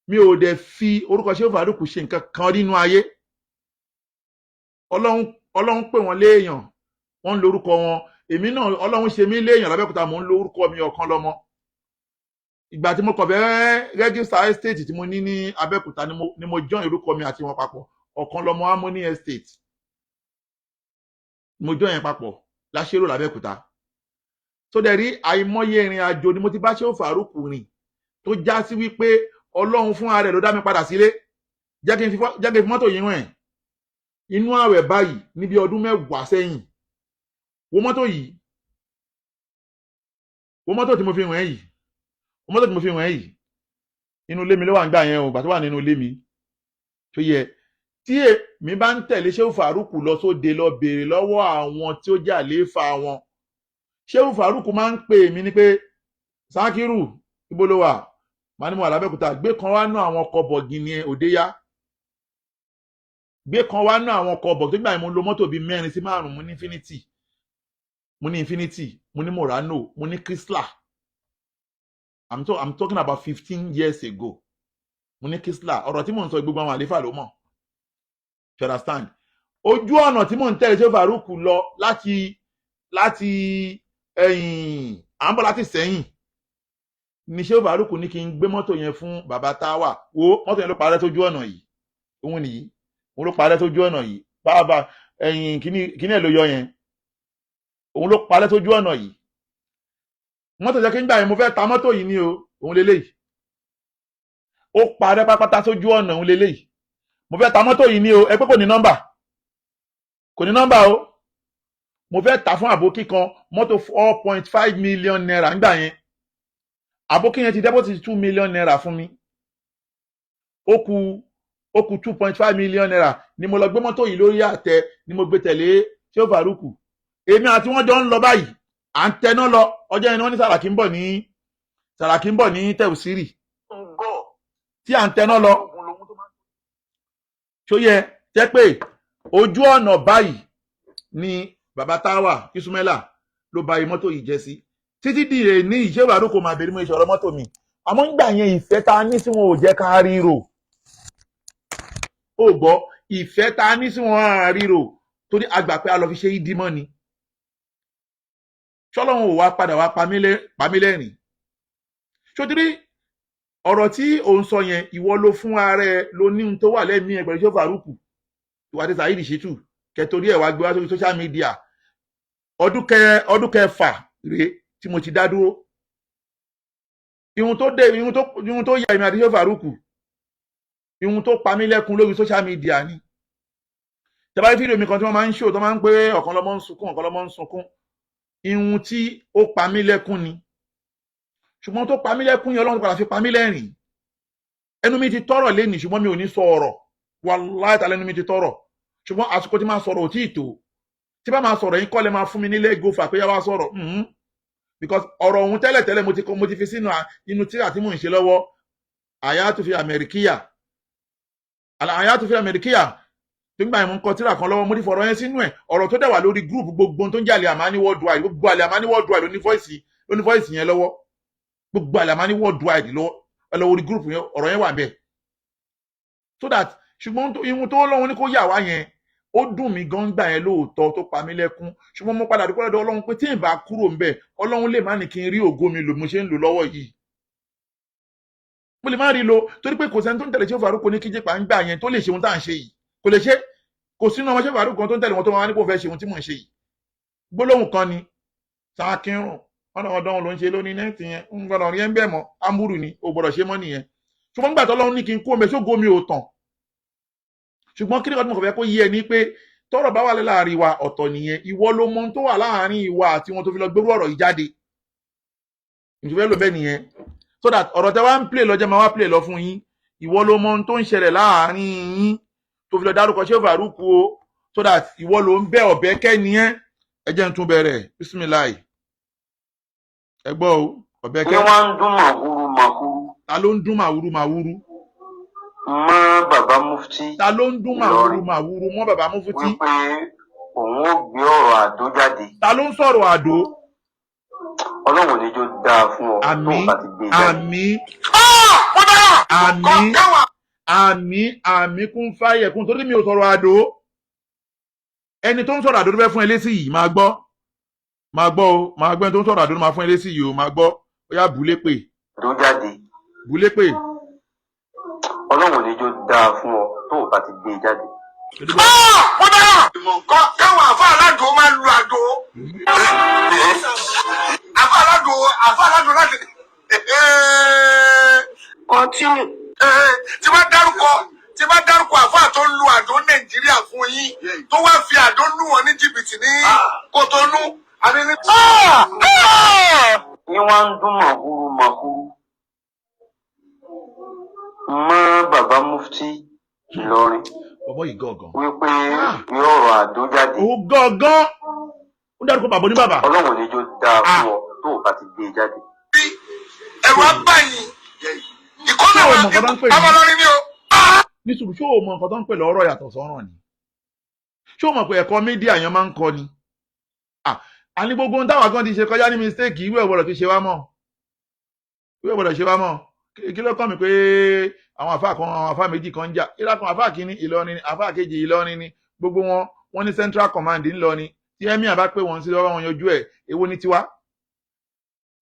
Mi ò dẹ̀ fi orúkọ Shehu Farouk ṣe nǹkan kan nínú ayé. Ọlọ́run, Ọlọ́run pè wọ́n léèyàn, wọ́n ń lorúkọ wọn. Èmi náà, Ọlọ́run ṣe mí léèyàn l'Abẹ́òkúta, mò ń lo orúkọ mi, ọ̀kan lọ́mọ. Ìgbà tí mo kàn fẹ́ register estate tí mo ní ní Abẹ́òkúta ni mo join orúkọ mi àti wọn papọ̀, ọ̀kan lọ́mọ Harmony Estate. Mo join yẹn papọ̀ láṣẹ́rò l'Abẹ́òkúta. Tó dẹ̀ rí, àìmọye ìrìn àjò ni mo ti bá Shehu Farouk rìn, tó já sí wípé Ọlọ́run fún ara ẹ̀ ló dá mi padà sílé. Jẹ́ kí n fi mọ́tò yìí rìn inú ààwẹ̀ báyìí níbi ọdún 10 sẹ́yìn. Wo mọ́tò yìí, wo mọ́tò tí mo fi rìn ẹ́ yìí, wo mọ́tò tí mo fi rìn ẹ́ yìí. Inú ilé mi ló wà ń gbà yẹn o, ìgbà tó wà nínú ilé mi. Tó yẹ tí èmi bá ń tẹ̀lé Shehu Farouk lọ sóde lọ béèrè lọ́wọ́ àwọn tí ó jẹ́ àlééfà wọn, Shehu Farouk máa ń pè mí ní pé, "Sakiru, ibo ló wà?" Màá ní mo wà l'Abẹ́òkúta. "Gbé kan wá nú àwọn ọkọ̀ bọ̀gìnì ẹ̀ òde yá, gbé kan wá nú àwọn ọkọ̀ bọ̀gìnì." Tó gbà yẹn, mo lo mọ́tò bíi mẹ́rin sí márùn-ún. Mo ní Infinity, mo ní Infinity, mo ní Murano, mo ní Chrysler. I'm talking about 15 years ago. Mo ní Chrysler. Ọ̀rọ̀ tí mò ń sọ, gbogbo àwọn àléfà ló mọ̀. You understand? Ojú ọ̀nà tí mò ń tẹ̀lé Shehu Farouk lọ láti ẹ̀yìn, à ń bọ̀ láti sẹ́yìn ní Shehu Farouk ní kí n gbé mọ́tò yẹn fún bàbá táwà. Wo mọ́tò yẹn ló parẹ́ sójú ọ̀nà yìí. Òun nìyí, òun ló parẹ́ sójú ọ̀nà yìí. Bàbá ẹ̀yìn kíní ẹ̀ ló yọ yẹn, òun ló parẹ́ sójú ọ̀nà yìí. Mọ́tò jẹ́ kí n gbà yẹn, mo fẹ́ ta mọ́tò yìí ní o. Òun lélẹ́yìí, ó parẹ́ pápátá sójú ọ̀nà. Òun lélẹ́yìí, mo fẹ́ ta mọ́tò yìí ní o. Ẹ pé kò ní nọ́mbà, kò ní nọ́mbà o. Mo fẹ́ ta fún àbókí kan, mọ́tò ₦4.5 million ńgbà yẹn. Àbókí yẹn ti deposit ₦2 million fún mi, ó kù ₦2.5 million ni mo lọ gbé mọ́tò yìí lórí àtẹ ni mo gbé tẹ̀lé Shehu Farouk. Èmi àti wọn jọ ń lọ báyìí, à ń tẹná lọ. Ọjọ́ yẹn ni wọ́n ní Sàràkí ń bọ̀ ní tẹ̀síìrì tí à ń tẹná lọ. Ṣó yẹ jẹ́ pé ojú ọ̀nà báyìí ni bàbá táwà Ismaila ló ba mọ́tò yìí jẹ́ sí títí di èní? Shehu Farouk máa bèrè mọ́ ìṣòro mọ́tò mi. Àmọ́ nígbà yẹn, ìfẹ́ ta ní sí wọn ò jẹ́ ká ríro. Ó gbọ́, ìfẹ́ ta ní sí wọn á ríro, torí a gbà pé a lọ fi ṣe ìdímọ́ ni. Ṣọlọ́run ò wá padà wá pa mí lẹ́rìn. Ṣòtìrí ọ̀rọ̀ tí ò ń sọ yẹn, ìwọ ló fún ara ẹ ló ní ohun tó wà lẹ́mìí ẹ pẹ̀lú Shehu Farouk, ìwà àti Saheed Shittu kẹtorí ẹ̀ wá gbé wá sórí social media. Ọdún kẹfà rèé tí mo ti dá dúró. Ihun tó dé, ihun tó yẹ èmi àti Shehu Farouk, Ihun tó pa mí lẹ́kún lórí social media ni tẹ́bá fídíò mi kan tí wọ́n máa ń ṣò tó máa ń pé ọ̀kan lọ́mọ ń sunkún, ọ̀kan lọ́mọ ń sunkún. Ihun tí ó pa mí lẹ́kún ni, ṣùgbọ́n tó pa mí lẹ́kún yẹn, Ọlọ́run padà fi pa mí lẹ́rìn. Ẹnu mi ti tọrọ lẹ́nìí, ṣùgbọ́n mi ò ní sọ ọ̀rọ̀. Wàláhì tàlẹ́, ẹnu mi ti tọrọ, ṣùgbọ́n àsìkò tí máa sọ̀rọ̀ ò tí ì tó. Tí bá máa sọ̀rọ̀ yín kọ́ lẹ máa fún mi nílé gófà pé yá wá sọ̀rọ̀, because ọ̀rọ̀ ọ̀hún tẹ́lẹ̀ tẹ́lẹ̀, mo ti kọ, mo ti fi sínú inú tíra tí mò ń ṣe lọ́wọ́, Àyàtú fi Amẹ́ríkíyà, Àyàtú fi Amẹ́ríkíyà tó ń gbà yẹn. Mo ń kọ tíra kan lọ́wọ́, mo ti fọ̀rọ̀ yẹn sínú ẹ̀. Ọ̀rọ̀ tó dẹ̀ wà lórí group gbogbo tó ń jẹ́ Àlè Àmání worldwide, gbogbo Àlè Àmání worldwide ló ní voice yẹn lọ́wọ́. Gbogbo Àlè Àmání worldwide lọ́wọ́, ẹ lọ orí group yẹn, ọ̀rọ̀ yẹn wà bẹ́ẹ̀. So that, ṣùgbọ́n ihun tó lọ́wọ́ ní kó yà wá yẹn, ó dùn mí gan gbà yẹn lóòótọ́, tó pa mí lẹ́kún. Ṣùgbọ́n mo padà dúpẹ́ lọ́dọ̀ Ọlọ́run pé tí n bá kúrò ń bẹ̀, Ọlọ́run lè má ní kí n rí ògo mi lò. Mo ṣe ń lò lọ́wọ́ yìí, mo lè má rí lo, torí pé kò sẹ́ni tó ń tẹ̀lé Ṣé Farouk ní kíjìpá ń gbà yẹn tó lè ṣe ohun tá à ń ṣe yìí. Kò lè ṣe. Kò sínú ọmọ Ṣé Farouk kan tó ń tẹ̀lé wọn tó máa ní kó fẹ́ ṣe ohun tí mò ń ṣe yìí. Gbólóhùn kan ni sákírùn ọ̀nà ọ̀dọ́ ló ń ṣe lóní net yẹn, ń gbọ́dọ̀ rí ẹ́ ń bẹ̀ mọ́ amúrù ni ò gbọ́dọ̀ ṣe mọ́ nìyẹn. Ṣùgbọ́n nígbà tó Ọlọ́run ní kí n kú omi ṣógo mi ò tàn. Ṣùgbọ́n kí ni ọdún mo kàn fẹ́ kó yé ẹ ní pé tọ́rọ̀ bá wà láàrin wa, ọ̀tọ̀ nìyẹn. Ìwọ ló mọ ohun tó wà láàrin ìwà àti wọn tó fi lọ gbérú ọ̀rọ̀ yìí jáde. Ìṣòfẹ́ ló bẹ́ẹ̀ nìyẹn. So that ọ̀rọ̀ tẹ wá ń play lọ jẹ́ máa wá play lọ fún yín. Ìwọ ló mọ ohun tó ń ṣẹlẹ̀ láàrin yín tó fi lọ dárúkọ ṣé Farouk o. So that ìwọ ló ń bẹ́ ọ̀bẹ kẹ́ni ẹ́. Ẹ jẹ́ n tún bẹ̀rẹ̀. Bisimilayi, ẹ gbọ́ o, ọ̀bẹ ní kẹ́. Wọ́n ń dún màhúrú màhúrú. Ta ló ń dún màwúrú màwúrú? Mọ́ bàbá mufti. Ta ló ń dún màwúrú Ìlọrin. màwúrú mọ́ bàbá mufti? Wípé òun ó gbé ọ̀rọ̀ àdó jáde. Ta ló ń sọ̀rọ̀ àdó? Ọlọ́run ò ní jó dáa fún ọ tó o Àmín. bá ti gbé e jáde. Àmín. Wọ́n dára. Àmín. Káwa. Àmín, àmín, kún fáyẹ̀ kún, torí mi ò sọ̀rọ̀ àdó. Ẹni tó ń sọ̀rọ̀ àdó ló fẹ́ fún ẹ lésì yìí. Máa gbọ́, máa gbọ́ o, máa gbọ́. Ẹni tó ń sọ̀rọ̀ àdó ló máa fún ẹ lésì yìí o. Máa gbọ́, ó yá, bùlé pè. Àdó jáde. Bùlé pè. Ọlọ́run ò ní jó dáa fún ọ tó o bá ti gbé e jáde. Wọ́n dára. Káwọn àfa aládùn máa lu àdó. Àfa aládùn, àfa aládùn láti. Continue. Tí bá dárúkọ àfa tó ń lu àdó Nàìjíríà fún yín, tó wá fi àdó lù wọ́n ní jìbìtì ní Kòtónú àbí ní. Ní wọ́n ń dún màhúrú màhúrú mọ́ bàbá mufti Ìlọrin Bọ̀bọ̀ yìí gọ̀ọ̀gàn. wípé gbé ọ̀rọ̀ àdó jáde. Ó gọ̀ọ̀gàn, ó dárúkọ bàbá ní bàbá. Ọlọ́run ò ní jó dáa fún ọ tó o bá ti gbé e jáde. Ẹ̀rù abáyìn ìkọ́nà. Ṣé o mọ̀ nǹkan tó ń pè ní- Ọmọ Ìlọrin ni o. Ní sùúrù, ṣé o mọ nǹkan tó ń pè lọ́rọ̀ yàtọ̀ sọ́rọ̀ ni? Ṣé o mọ̀ pé ẹ̀kọ́ media yẹn máa ń kọ́ ni? Ah, àní gbogbo ohun táwa kan ti ṣe kọjá ní mistake, ìwé ọ̀gbọ́dọ̀ ti ṣe wá mọ́, ìwé ọ̀gbọ́dọ̀ ṣe wá mọ́. Kí ló kàn mí pé àwọn àfáà kan, àwọn àfáà méjì kan ń jà? Ìlà kan, àfáà kìíní Ìlọrin ni, àfáà kejì Ìlọrin ni, gbogbo wọn wọn ní central command ńlọrin. Tí emir bá pè wọ́n sí lọ́wọ́, wọn yanjú ẹ̀. Èwo ni tiwa?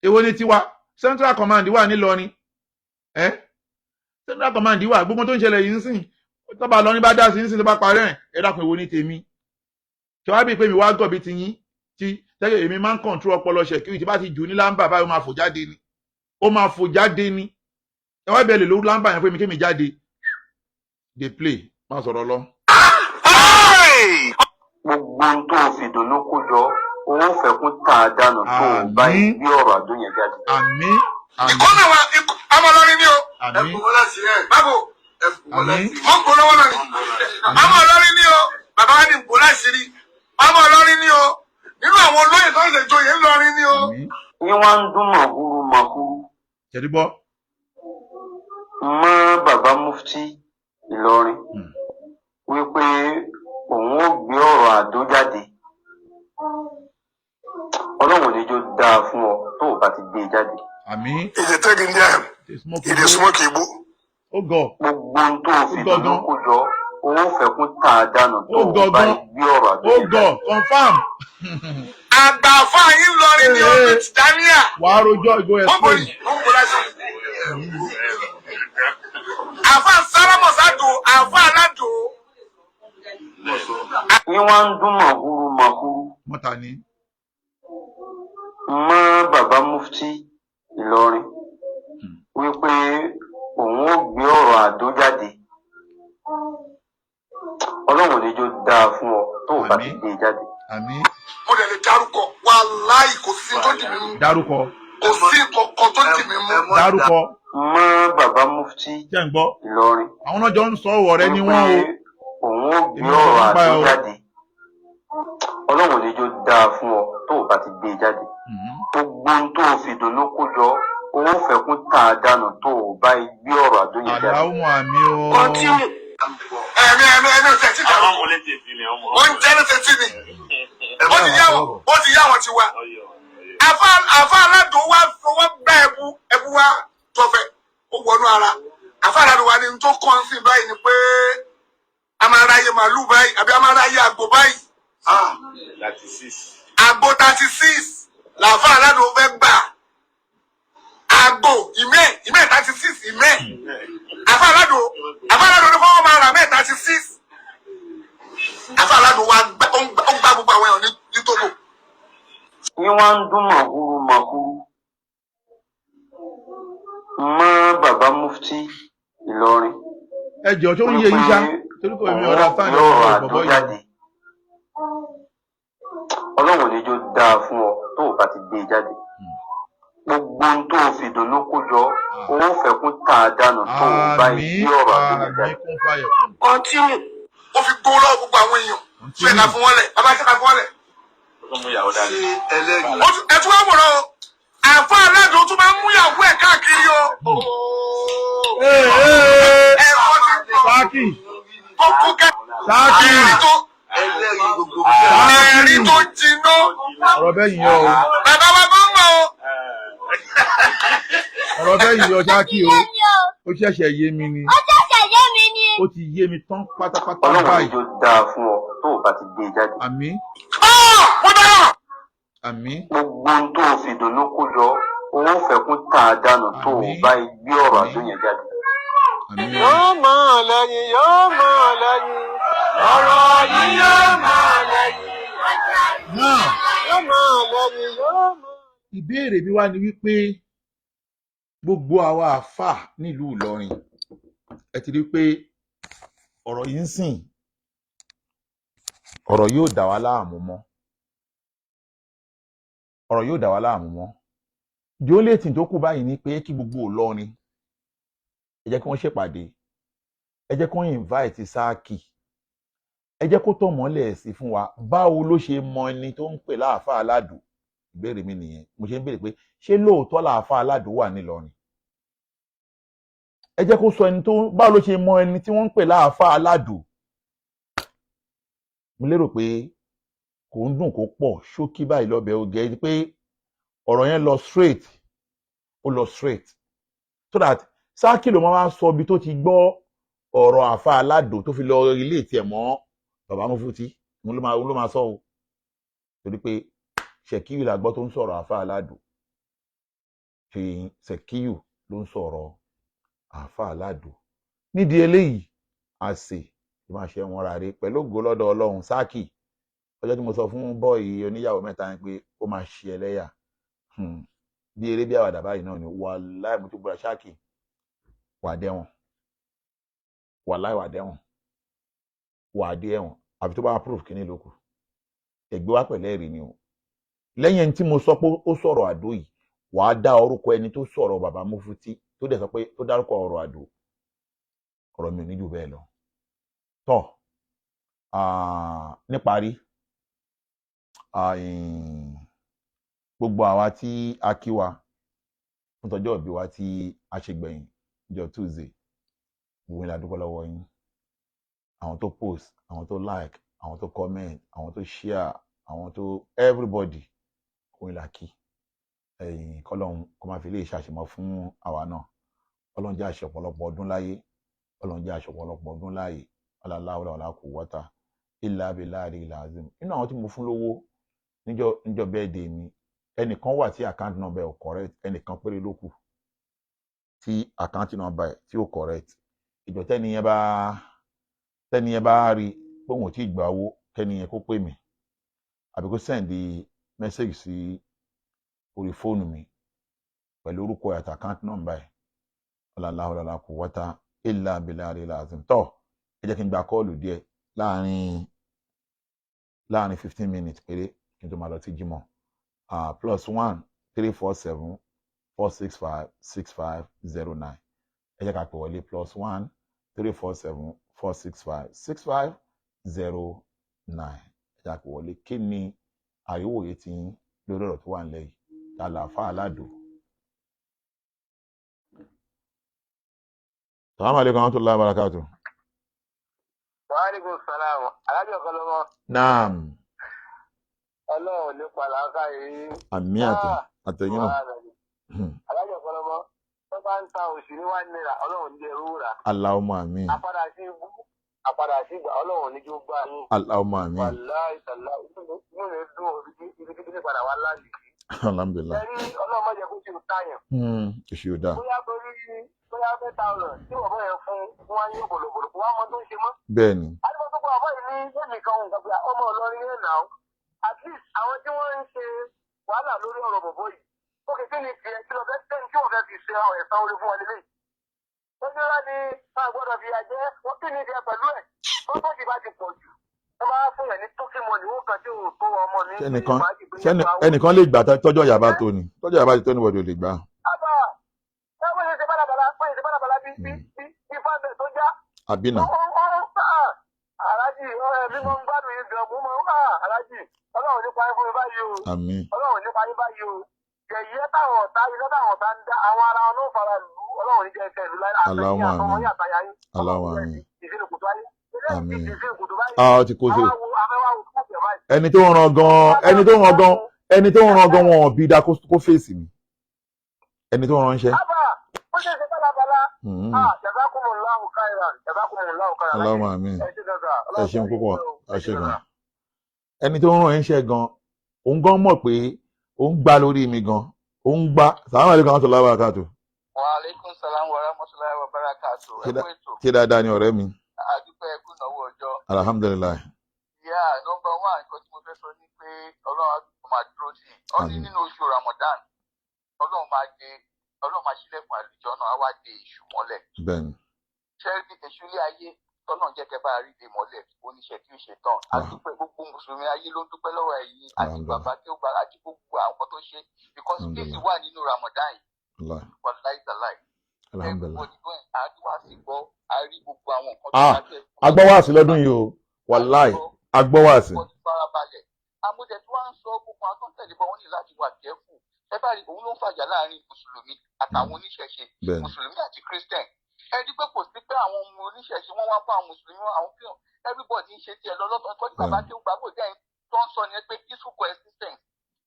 Èwo ni tiwa? Central command wà nílọrin ẹ, central command wà. Gbogbo tó ń ṣẹlẹ̀ yìí ń sìn, tọ́ba lọ́ní bá dá sí ń sìn, tó bá parẹ́ ẹ̀, ẹ dákun, èwo ni tèmi? Tí wàá bí pé mi wá gọ̀ bí ti yín tí tẹ́lẹ̀, èmi máa ń control ọpọlọ ṣẹ̀kírì. Tí bá ti jù ní lámbà báyìí, ó máa fò jáde ni, ó máa fò jáde ni. Ẹ wá bẹ̀rẹ̀ lórí lámbà yẹn pé mi kémi jáde dey play, má sọ̀rọ̀ lọ. Gbogbo ohun tó o fi dùnnú kó jọ, owó fẹ̀kún tà á dànù tó o bá Àmín. gbé ọ̀rọ̀ àdó yẹn jáde. Àmín, àmín. Ìkọ́nà wa, ọmọ Ìlọrin ni o. Àmín. Báwo? Àmín. Wọ́n ń bọ̀ lọ́wọ́ náà ni. Ọmọ Ìlọrin ni o. Bàbá wa ní bò láṣìírí. Ọmọ Ìlọrin ni o. Nínú àwọn olóyè tó ń ṣèjọyè ńlọrin ni o. Àmín. Ní wọ́n ń dún màhúrú màhúrú Ṣẹ́ni gbọ́. mọ́ bàbá mufti Ìlọrin wípé òun ó gbé ọ̀rọ̀ àdó jáde. Ọlọ́run ò ní jó dáa fún ọ tó o bá ti gbé e jáde. Àmín. He dey take India, They smoke he dey igbó. smoke igbó. Ó gọ̀. Gbogbo ohun tó o fi Ó gọ̀ dùnnú gan. kó jọ, owó fẹ̀kún tà á dànù tó Ó o gọ̀ bá gan. gbé ọ̀rọ̀ àdó Ó yẹn gọ̀ jáde. confam. Àgbà àfa yín lọrin ni o ní Tìjáníà. Wàá rojọ́ ìgò. Wọ́n bò Explain. ní wọ́n bò láṣìírí. Àfa sálámọ̀sádò, àfa aládò. Ní wọ́n ń dún màhúrú màhúrú Mọ́ta ni. mọ́ bàbá mufti Ìlọrin wípé òun ó gbé ọ̀rọ̀ àdó jáde. Ọlọ́run ní jó dáa fún ọ tó o bá ti Àmín. gbé e jáde. Àmín. Mo dẹ̀ lè dárúkọ, wàláì, kò sí tó dì mí mú. Dárúkọ. Kò sí kankan tó dì mí mú. Dárúkọ. Mọ́ bàbá mufti Jẹ́ ń gbọ́. Ìlọrin Àwọn náà jọ ń sọ ọ̀rẹ́ ni wọ́n o. òun ó gbé Èmi ò ọ̀rọ̀ mọ̀ nípa ẹ̀ àdó o. jáde. Ọlọ́run ní jó dáa fún ọ tó o bá ti gbé e jáde. Gbogbo ohun tó o fi dùnnú kó jọ, owó fẹ̀kún tà á dànù tó o bá gbé ọ̀rọ̀ àdó yẹn jáde. Àláwọ̀ àmì o. Continue. Ẹ̀mí ò tẹ̀ tí Àwọn dárúkọ. ọmọ létí ìfilẹ̀ ọmọ. Ó ń jẹ́ lóṣè tí ni. Ó ti yá wọn ti wá. Ọyọ. Àfa aládùn wa fọwọ́ gbá ẹbu ẹbu wa tọfẹ ó wọnú ara. Àfa aládùn wa ni n tó kàn sí báyìí ni pé a máa ráyè màálù báyìí àbí a máa ráyè àgbò báyìí. 36. Àgbò 36 làfa aládùn fẹ́ gbà. Àgbò ìmẹ́ 36 ìmẹ́. Àfa aládùn ní fọwọ́ máa rà mẹ́ 36. Àfa aládùn wa gbá ó ń gbá gbogbo àwọn èèyàn ní Togo. Ní wọ́n ń dún màhúrú màhúrú mọ́ bàbá mufti Ìlọrin Ẹ jọ, tó ń yé yín ṣá, torí kò mi òun ọ̀dà ó sáà gbé ní ọ̀rọ̀ ọ̀rọ̀ àdó bọ̀bọ̀ yìí. jáde. Ọlọ́run ní jó dáa fún ọ tó o bá ti gbé e jáde. Gbogbo ohun tó o fi dùnnú kó jọ, owó fẹ̀kún tà á dànù tó o bá Àmín. gbé ọ̀rọ̀ àdó yẹn Àmín. jáde. Kún fàyẹ̀ kún. Continue. Ó fi gbó lọ́wọ́ gbogbo àwọn èèyàn. Ṣé ká fún wọn lẹ̀? Bàbá, ṣe ká fún wọn lẹ̀? Ó tún mú ìyàwó dání. Ẹ tún wá wòrán o. Àfa aládùn tún máa ń mú ìyàwó ẹ̀ káàkiri o. Ee, ee, Ẹ̀kọ́ ti pọ̀. Sáàkì. Ó kú kẹ́. Sáàkì. Ẹ̀rí tó jiná. Ọ̀rọ̀ bẹ́ẹ̀ yìí yọ o. Bàbá wa bá mọ̀ o. Ọ̀rọ̀ bẹ́ẹ̀ yìí yọ Sáàkì o. Yé mi o. Ó ṣẹ̀ṣẹ̀ yé mi ni. Ó ṣẹ̀ṣẹ̀ yé mi ni. Ó ti yé mi tán pátápátá Ọlọ́run ní báyìí. jó dáa fún ọ tó o bá ti gbé e jáde. Àmín. Ah! Mo dára. Àmín. Gbogbo ohun tó o fi dùnnú kó jọ, owó fẹ̀kún tà á dànù tó o Àmín. bá gbé ọ̀rọ̀ àdó yẹn jáde. Àmín o. Yóò máa lẹ́yìn, yóò máa lẹ́yìn. Ọ̀rọ̀ yìí yóò máa lẹ́yìn. Náà. Yóò máa lẹ́yìn, yóò máa. Ìbéèrè mi wá ni wípé gbogbo àwa àáfà nílùú Ìlọrin, ẹ ti rí i pé ọ̀rọ̀ yìí ń sìn, ọ̀rọ̀ yóò dà wá láàmú mọ́, ọ̀rọ̀ yóò dà wá láàmú mọ́. The only thing tó kù báyìí ni pé kí gbogbo Ìlọrin, ẹ jẹ́ kí wọ́n ṣèpàdé, ẹ jẹ́ kí wọ́n invite Sáàkì, ẹ jẹ́ kó tọ̀ mọ́lẹ̀ sí fún wa, báwo ló ṣe mọ ẹni tó ń pè láàfáà aládùn? Ìbéèrè mi nìyẹn. Mo ṣe ń béèrè pé ṣé lóòótọ́ làáfáà aládùn wà nílọrin? Ẹ jẹ́ kó sọ ẹni tó, báwo ló ṣe mọ ẹni tí wọ́n ń pè láàfáà aládùn. Mo lérò pé kò ń dùn kó pọ̀, ṣókí báyìí lọ́bẹ̀ oge pé ọ̀rọ̀ yẹn lọ straight, ó lọ straight, so that Sáàkì ló máa sọ ibi tó ti gbọ́ ọ̀rọ̀ àfa aládùn tó fi lọ ilé tiẹ̀ mọ́ bàbá Mufti. Òun ló máa sọ o, torí pé Ṣèkíyù la gbọ́ tó ń sọ̀rọ̀ àfa aládùn. Ṣe Ṣèkíyù ló ń sọ̀rọ̀ àfa aládùn? Nídìí eléyìí, àṣè ló máa ṣe wọn rà rí pẹ̀lú ògo lọ́dọ̀ Ọlọ́run. Sáàkì, ọjọ́ tí mo sọ fún bọ́ọ̀yì oníyàwó mẹ́ta yẹn pé ó máa ṣe ẹlẹ́yà, bí eré bí àwàdà báyìí náà ni. Wàláì, mo ti búra, Sáàkì, wà dẹ́wọ̀n. Wàláì, wà dẹ́wọ̀n, wà dé ẹ̀wọ̀n, àfi tó bá proof kíní lókù ẹgbẹ́ wa pẹ̀lẹ́ rí ni o. Lẹ́yìn ẹni tí mo sọ pé ó sọ̀rọ̀ àdó yìí, wàá dá orúkọ ẹni tó sọ̀rọ̀ bàbá Mufti tó dẹ̀ sọ pé tó dárúkọ ọ̀rọ̀ àdó. Ọ̀rọ̀ mi ò ní jù bẹ́ẹ̀ lọ. Tọ́ níparí, gbogbo àwa tí a kí wa fún tọjọ́ ìbí wa tí a ṣe gbẹ̀yìn ọjọ́ Tuesday, gbogbo ìlà dúpẹ́ lọ́wọ́ yín, àwọn tó post, àwọn tó like, àwọn tó comment, àwọn tó share, àwọn tó everybody, gbogbo ìlà kí ẹ̀yin. Kọ́lọ́hún kó máa fi lè ṣàṣemọ́ fún àwa náà. Ọlọ́run jẹ́ àṣẹ ọ̀pọ̀lọpọ̀ ọdún láyé, Ọlọ́run jẹ́ àṣẹ ọ̀pọ̀lọpọ̀ ọdún láyé. Ọlọ́láwọlá ọlá kò wọ́ta ilà abilà àrílà azim. Nínú àwọn tí mo fún lówó níjọ́ birthday mi, ẹnìkan wà tí account number ò correct. Ẹnìkan péré ló kù tí account number ẹ̀ tí ò correct. Ìjọ tẹ́niyẹn bá rí pé òun ò tí ì gbà owó, kẹ́niyẹn kó pè mí àbí kó send message sí orí fóònù mi pẹ̀lú orúkọ ẹ̀ àti account number ẹ̀. Ọ̀làlá ọ̀làlá kò wọ́ta ilà abilà àrílà azim. Tọ́ ẹ jẹ́ kí n gba call díẹ̀. Láàrin 15 minutes péré kí n tó máa lọ sí jímọ̀. +1 347 465 6509. Ẹ jẹ́ ká pè wọlé, +1 347 465 6509. Ẹ jẹ́ ká pè wọlé. Kí ni àríwòye tí yín lórí ọ̀rọ̀ tó wà nílẹ̀ yìí? Ta làáfà aládò? Salamu alaikum wa rahmatullahi wa barakatuh. Wàhálìkùn sàlámù, alájọ kan lọ́mọ. Naam. Ọlọ́run nípa làákà yìí. Àmì àtẹ àtẹ̀yìn náà. Alájọ kan lọ́mọ, tó bá ń ta òṣì ní ₦1, Ọlọ́run ní ẹrú rà. Allahumma àmín. Àpadà sí ibú, àpadà sí ìgbà, Ọlọ́run ní kí ó gbá yín. Allahumma àmín. Wàláhì tàlá, inú mi dùn ibi kíkí ní padà wá láàyè. Alhamdulillah. Ẹrí Ọlọ́run má jẹ́ kó ṣe táyàn. Èṣù ò dáa. Bóyá torí bóyá 10,000 tí bọ̀bọ̀ yẹn fún wọn ní bòlòbòlò kó wá mọ tó ń ṣe mọ́. Bẹ́ẹ̀ ni. Àdìmọ́ tó kọ́ ọ̀bọ̀ yìí ní lẹ́mìí kan nǹkan pé ọmọ Ìlọrin yẹn nà ó. At least àwọn tí wọ́n ń ṣe wàhálà lórí ọ̀rọ̀ bọ̀bọ̀ yìí. Ó kì í kí ni tiẹ̀ kí lọ fẹ́ tẹ́ tí wọ́n fẹ́ fi ṣe ẹ̀sán orí fún wọn lélẹ́yìí. Ó ní wá ní a gbọ́dọ̀ fi àjẹ́ wọ́n kí ni tiẹ̀ pẹ̀lú ẹ̀. Ó tó ti bá ti pọ̀ jù. Wọ́n máa fún yẹn ní tókì mọ́ni owó kan tí ò tó ọmọ mi. Ẹnìkan lè gbà tọ́jọ́ ìyá bá tó ni, tọ́jọ́ ìyá bá ti tó níwọ̀dì ò lè gbà. Ábà ẹ bó ṣe ṣe bálabàla, bó ṣe ṣe bálabàla bí bí bí bí fáńbẹ̀ tó já. Àbí nà. Aláàjì mi máa ń gbádùn yín gan, mo máa ń aláàjì Ọlọ́run nípa yín fún mi báyìí o. Àmín. Ọlọ́run nípa yín báyìí o. Yẹ̀yẹ́ táwọn ọ̀tá iná táwọn ọ̀tá ń dá àwọn ara wọn ló fara lù ú, Ọlọ́run ní jẹ́ ẹsẹ̀ ìlú láyé àtẹ̀yìn àtọmọ yín àtàyà yín. Allahumma àmín. Ìṣèlú kòtò ayé. Àmín. Ìṣèlú kòtò báyìí. Ah, ó ti kó sí. Àwọn awẹ́wà kò tẹ̀ báyìí. Ẹni tó ń ran gan, ẹni tó ń ran gan, ẹni tó ń ran gan, wọn ò bí da kó fèsì mi. Ẹni tó ń ránṣẹ́. Ábà ó ṣe ṣe bálabàla. Ah, jazakumullahu khairan, jazakumullahu khairan. Allahumma àmín. Ẹ ṣé gan-an. Ẹ ṣeun púpọ̀, ẹ ṣe gan. Ẹni tó ń rán iṣẹ́ gan, òun gan mọ̀ pé òun gbá lórí mi gan, òun gbá. Salamu alaikum wa rahmatullahi wa barakatuh. Wa alaikum salam wa rahmatullahi wa barakatuh. Ẹ kú ètò. Ṣé dáadáa ni ọ̀rẹ́ mi? Àdúpẹ́, ẹ kú ìnáwó ọjọ́. Alhamdulillah. Yeah, number one, nǹkan tí mo fẹ́ sọ ni pé Ọlọ́run á máa dúró sí i. Ó ní Àmín. nínú oṣù Ramadan, Ọlọ́run máa de Ọlọ́run máa ṣílẹ̀kùn àlùjọ náà, á wá de èṣù mọ́lẹ̀. Bẹ́ẹ̀ni. Ṣé rí èṣù ilé ayé tọ́lọ́run jẹ́ kẹ́ bá rí de mọ́lẹ̀, oníṣẹ́ tí ó ṣe tán. A Ah. dúpẹ́, gbogbo mùsùlùmí ayé ló ń dúpẹ́ lọ́wọ́ ẹ̀yin àti Alhamdulillah. bàbá tí ó gba àti gbogbo àwọn tó ṣe because peace Alhamdulillah. wà nínú Ramadan yìí. Allah. Wàláì tàláì. Alhamdulillah. Everybody going àdúrà sí gbọ́, a rí gbogbo àwọn nǹkan tó Ah, bá tẹ̀. agbọ́wàsí lọ́dún yìí o, wàláì, agbọ́wàsí. Wọ́n ti farabalẹ̀. Amúdẹ tí wọ́n ń sọ gbogbo àwọn tó ń tẹ̀lé bọ́, wọ́n ní láti wà kẹ́fù. Ẹ bá rí, òun ló ń fàjà láàrin mùsùlùmí àtàwọn oníṣẹ̀ṣe, Bẹ́ẹ̀ni. mùsùlùmí àti christian. Ẹ rí pé kò sí pé àwọn ọmọ oníṣẹ̀ṣe wọ́n wá bá àwọn mùsùlùmí, àwọn fíhàn, everybody ń ṣe tiẹ̀ lọ́lọ́tọ̀. Tó ní bàbá tí ó gbàgbọ́ jẹ́ tó ń sọ ni pé peaceful coexistence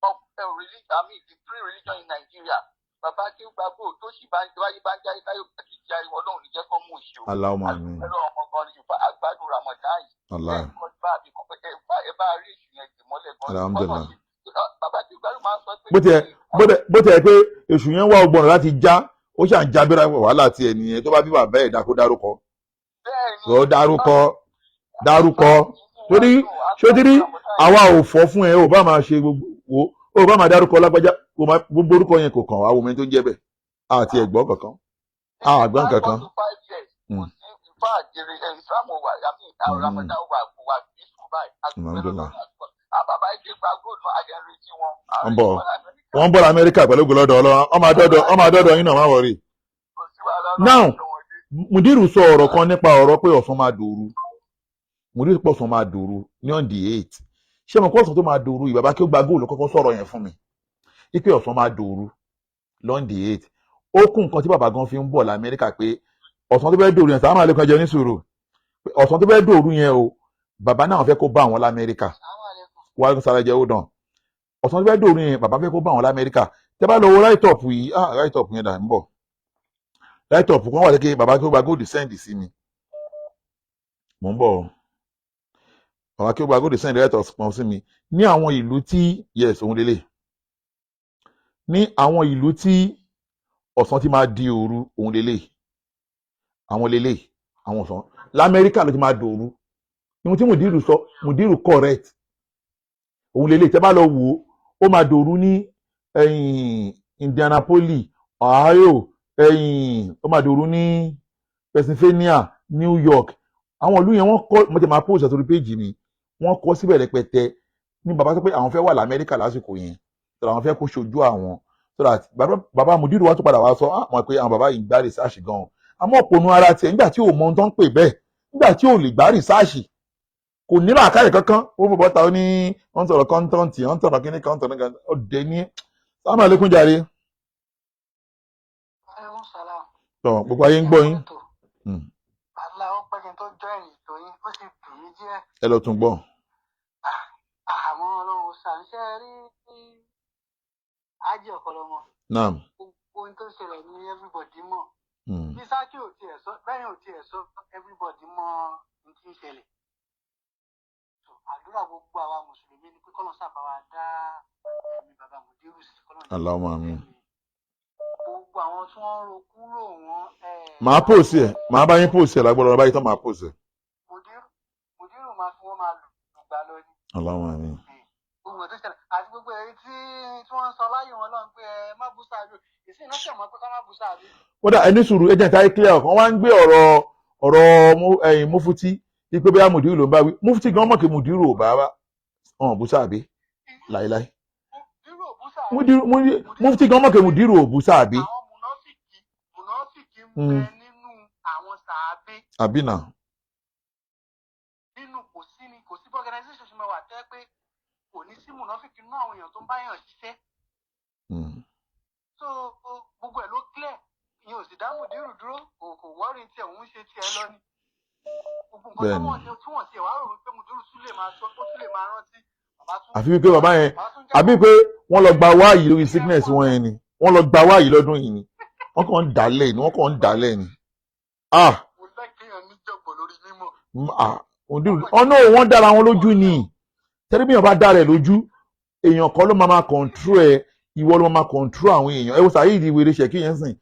of religion, I mean the three religion in Nigeria. Bàbá tí ó gbàgbọ́ tó sì bá ń wáyé bá ń jáde táyọ̀ bá ti jáde, Ọlọ́run ní jẹ́ kó mú ìṣe o. Allahumma àmín. Àdúpẹ́ lọ́wọ́ ọmọ gan ni ìfà àgbàdo Ramadan yìí. Allah. Ẹ bá rí èṣù yẹn dì mọ́lẹ̀ gan. Alhamdulillah. Bàbá tí gbàgbọ́ máa ń sọ pé. Bó tiẹ̀ pé èṣù yẹn wá ọgbọ̀n láti já, ó ṣà ń jábẹ́rẹ́ wàhálà tiẹ̀ nìyẹn. Tó bá bí bàbá ẹ̀ dákó dárúkọ. Bẹ́ẹ̀ni. Lọ dárúkọ, dárúkọ. Torí ṣó ti rí àwa ò fọ́ fún ẹ, ò bá máa ṣe gbogbo wo, ò bá máa dárúkọ lágbájá, kò máa gbogbo orúkọ yẹn kò kàn wá. Wo mi tó ń jẹ́ bẹ́ẹ̀ àti ẹ̀gbọ́n kankan, àgbọn kankan. 4 to 5 years kò sí ìfá àjèrè Islam wà, àmì Ramadan wà, kò wà peaceful báyìí. Alhamdulillah. Bàbá ike gba góòlù, àjẹrìí tí wọn. Wọ́n bọ̀, wọ́n ń bọ̀ lamẹ́ríkà pẹ̀lú gbọ́dọ̀ Ọlọ́run. Ọmọ adọ́dọ̀ yín náà, má worry. Now, Mudiru sọ ọ̀rọ̀ kan nípa ọ̀rọ̀ pé ọ̀sán máa dòru. Mudiru pọ̀ ọ̀sán máa dòru ní on the 8. Ṣé mo kọ́ ọ̀sán tó máa dòru yìí? Bàbá kí ó gba góòlù kọ́kọ́ sọ̀rọ̀ yẹn fún mi ipe ọ̀sán máa dòru lọ́n the 8. Ó kún nǹkan tí bàbá gan fi ń bọ̀ lamẹ́ríkà pé ọ̀sán tó fẹ́ dòru yẹn sàmà lè kọjá ní sùúrù pé ọ̀sán tó fẹ́ dòru yẹn o, bàbá náà fẹ́ kó bá àwọn lamẹ́ríkà wà sára jẹ́ ó dàn. Ọ̀sán tó fẹ́ dòru yẹn, bàbá fẹ́ kó bá àwọn lamẹ́ríkà. Tẹ́ bá lọ wo write up yìí, ah, write up yẹn dà ń bọ̀. Write up kan wà lókè, bàbá kí ó gba góòlù send sí mi. Mò ń bọ̀ o. Bàbá kí ó gba góòlù send write up kan sí mi ní àwọn ìlú tí, yes, òun lélẹ̀, ní àwọn ìlú tí ọ̀sán ti máa di òru, òun lélẹ̀, àwọn lélẹ̀, àwọn ọ̀sán lamẹ́ríkà ló ti máa dòru. Ìhun tí Mùdírù sọ, Mùdírù correct, òun lélẹ̀. Tẹ́ bá lọ wò ó, ó máa dòru ní Indianapolis, Ohio, ó máa dòru ní Pennsylvania, New York. Àwọn ìlú yẹn, wọ́n kọ́, mo ti máa post sórí page mi, wọ́n kọ́ síbẹ̀ rẹpẹtẹ ní bàbá sọ pé àwọn fẹ́ wà lamẹ́ríkà lásìkò yẹn, so àwọn fẹ́ kó ṣojú àwọn, so that bàbá Mudiru wa tó padà wá sọ àwọn pé àwọn bàbá yìí ń gbá research gan-an. Àmọ́ òpònú ara tiẹ̀, nígbà tí ò mọ ohun tó ń pè bẹ́ẹ̀, nígbà tí ò lè gbá research, kò ní làákàyè kankan, ó fò bọ́ta, ó ní wọ́n ń sọ̀rọ̀ content, wọ́n ń sọ̀rọ̀ kíní kan, sọ̀rọ̀ kan. Ó dé ní sáàmù àlékún jàre. Aleykum salam. Tọ, gbogbo ayé ń gbọ́ yín. Àlá ó pẹ́ kí n tó join ètò yín, ó sì dùn mí díẹ̀. Ẹ lọ tún gbọ́. Àmọ́ Ọlọ́run ṣàǹṣẹ́ rí ájì ọ̀pọ̀lọmọ. Naam. Gbogbo ohun tó ṣẹlẹ̀ ní everybody mọ̀. Bí Sákì ò tiẹ̀ sọ, bẹ́ẹ̀ ò tiẹ̀ sọ, everybody mọ̀ ohun tí ń ṣẹlẹ̀. So, àdúrà gbogbo àwa Mùsùlùmí ni pé kọ́lọ́n sábà wa dá ẹ̀mí bàbá Mùdírù sí, kọ́lọ́n jẹ́ Allahumma amin. gbogbo àwọn tí wọ́n ń ro kúrò wọn. Màá post ẹ̀, màá bá yín post ẹ̀ lágbọ́dọ̀ báyìí tán, màá post ẹ̀. Mùdírù máa fi wọ́n máa lù gbà lọ ni. Allahumma amin. Gbogbo tó ṣẹlẹ̀ àti gbogbo èyí tí wọ́n ń sọ láyé wọn lọ́n pé ẹ má bú sáájú, ìsìn náà ṣẹ̀mọ́ pé ká má bú sáájú. Kódà, ẹni sùúrù, ẹ jẹ́ ìta clear ọ̀kan. Wọ́n á ń gbé ọ̀rọ̀ ẹ̀yìn Mufuti ipe bóyá Mùdírù ló ń bá wí. Mufuti gan mọ̀ kí Mùdírù ò bá wá ọ̀hún bú sáàbí láíláí. Mùdírù ò bú sáájú. Mufuti gan mọ̀ kí Mùdírù ò bú sáàbí. Àwọn mùnàfìkì ń bẹ nínú àwọn sàábé. Àbí nà. Nínú kò sí ni, kò sí bí organisation ṣe máa wà tẹ́ pé kò ní sí mùnàfìkì nínú àwọn èèyàn tó ń bá yàn ṣiṣẹ́. So gbogbo ẹ̀ ló clear. Ìyẹn ò sì dá Mùdírù dúró, kò wọ́ọ̀rì tiẹ̀, òun ṣe tiẹ̀ lọ ni. Gbogbo nǹkan tí wọ́n ṣe, tí wọ́n ṣe wàá rò wípé Mùdírù tún lè máa sọ, ó tún lè máa rántí. Bàbá tún Àfi wípé bàbá yẹn, bàbá tún jẹ́ àbí pé wọ́n lọ gba wáyìí lórí sickness wọn yẹn ni, wọ́n lọ gba wáyìí lọ́dún yìí ni, wọ́n kàn ń dálẹ̀ ni, wọ́n kàn ń dálẹ̀ ni. Ah. Mo like kéèyàn níjọ̀gbọ̀n lórí mímọ̀. Ah, Mùdírù ọ̀nà wọn dára wọn lójú ni. Tẹ́lẹ̀ bí èèyàn bá dára ẹ̀ lójú, èèyàn kan ló máa máa control ẹ, ìwọ ló máa máa control àwọn èèyàn. Ẹ wo Saheed wèrè ṣèkí yẹn sìn,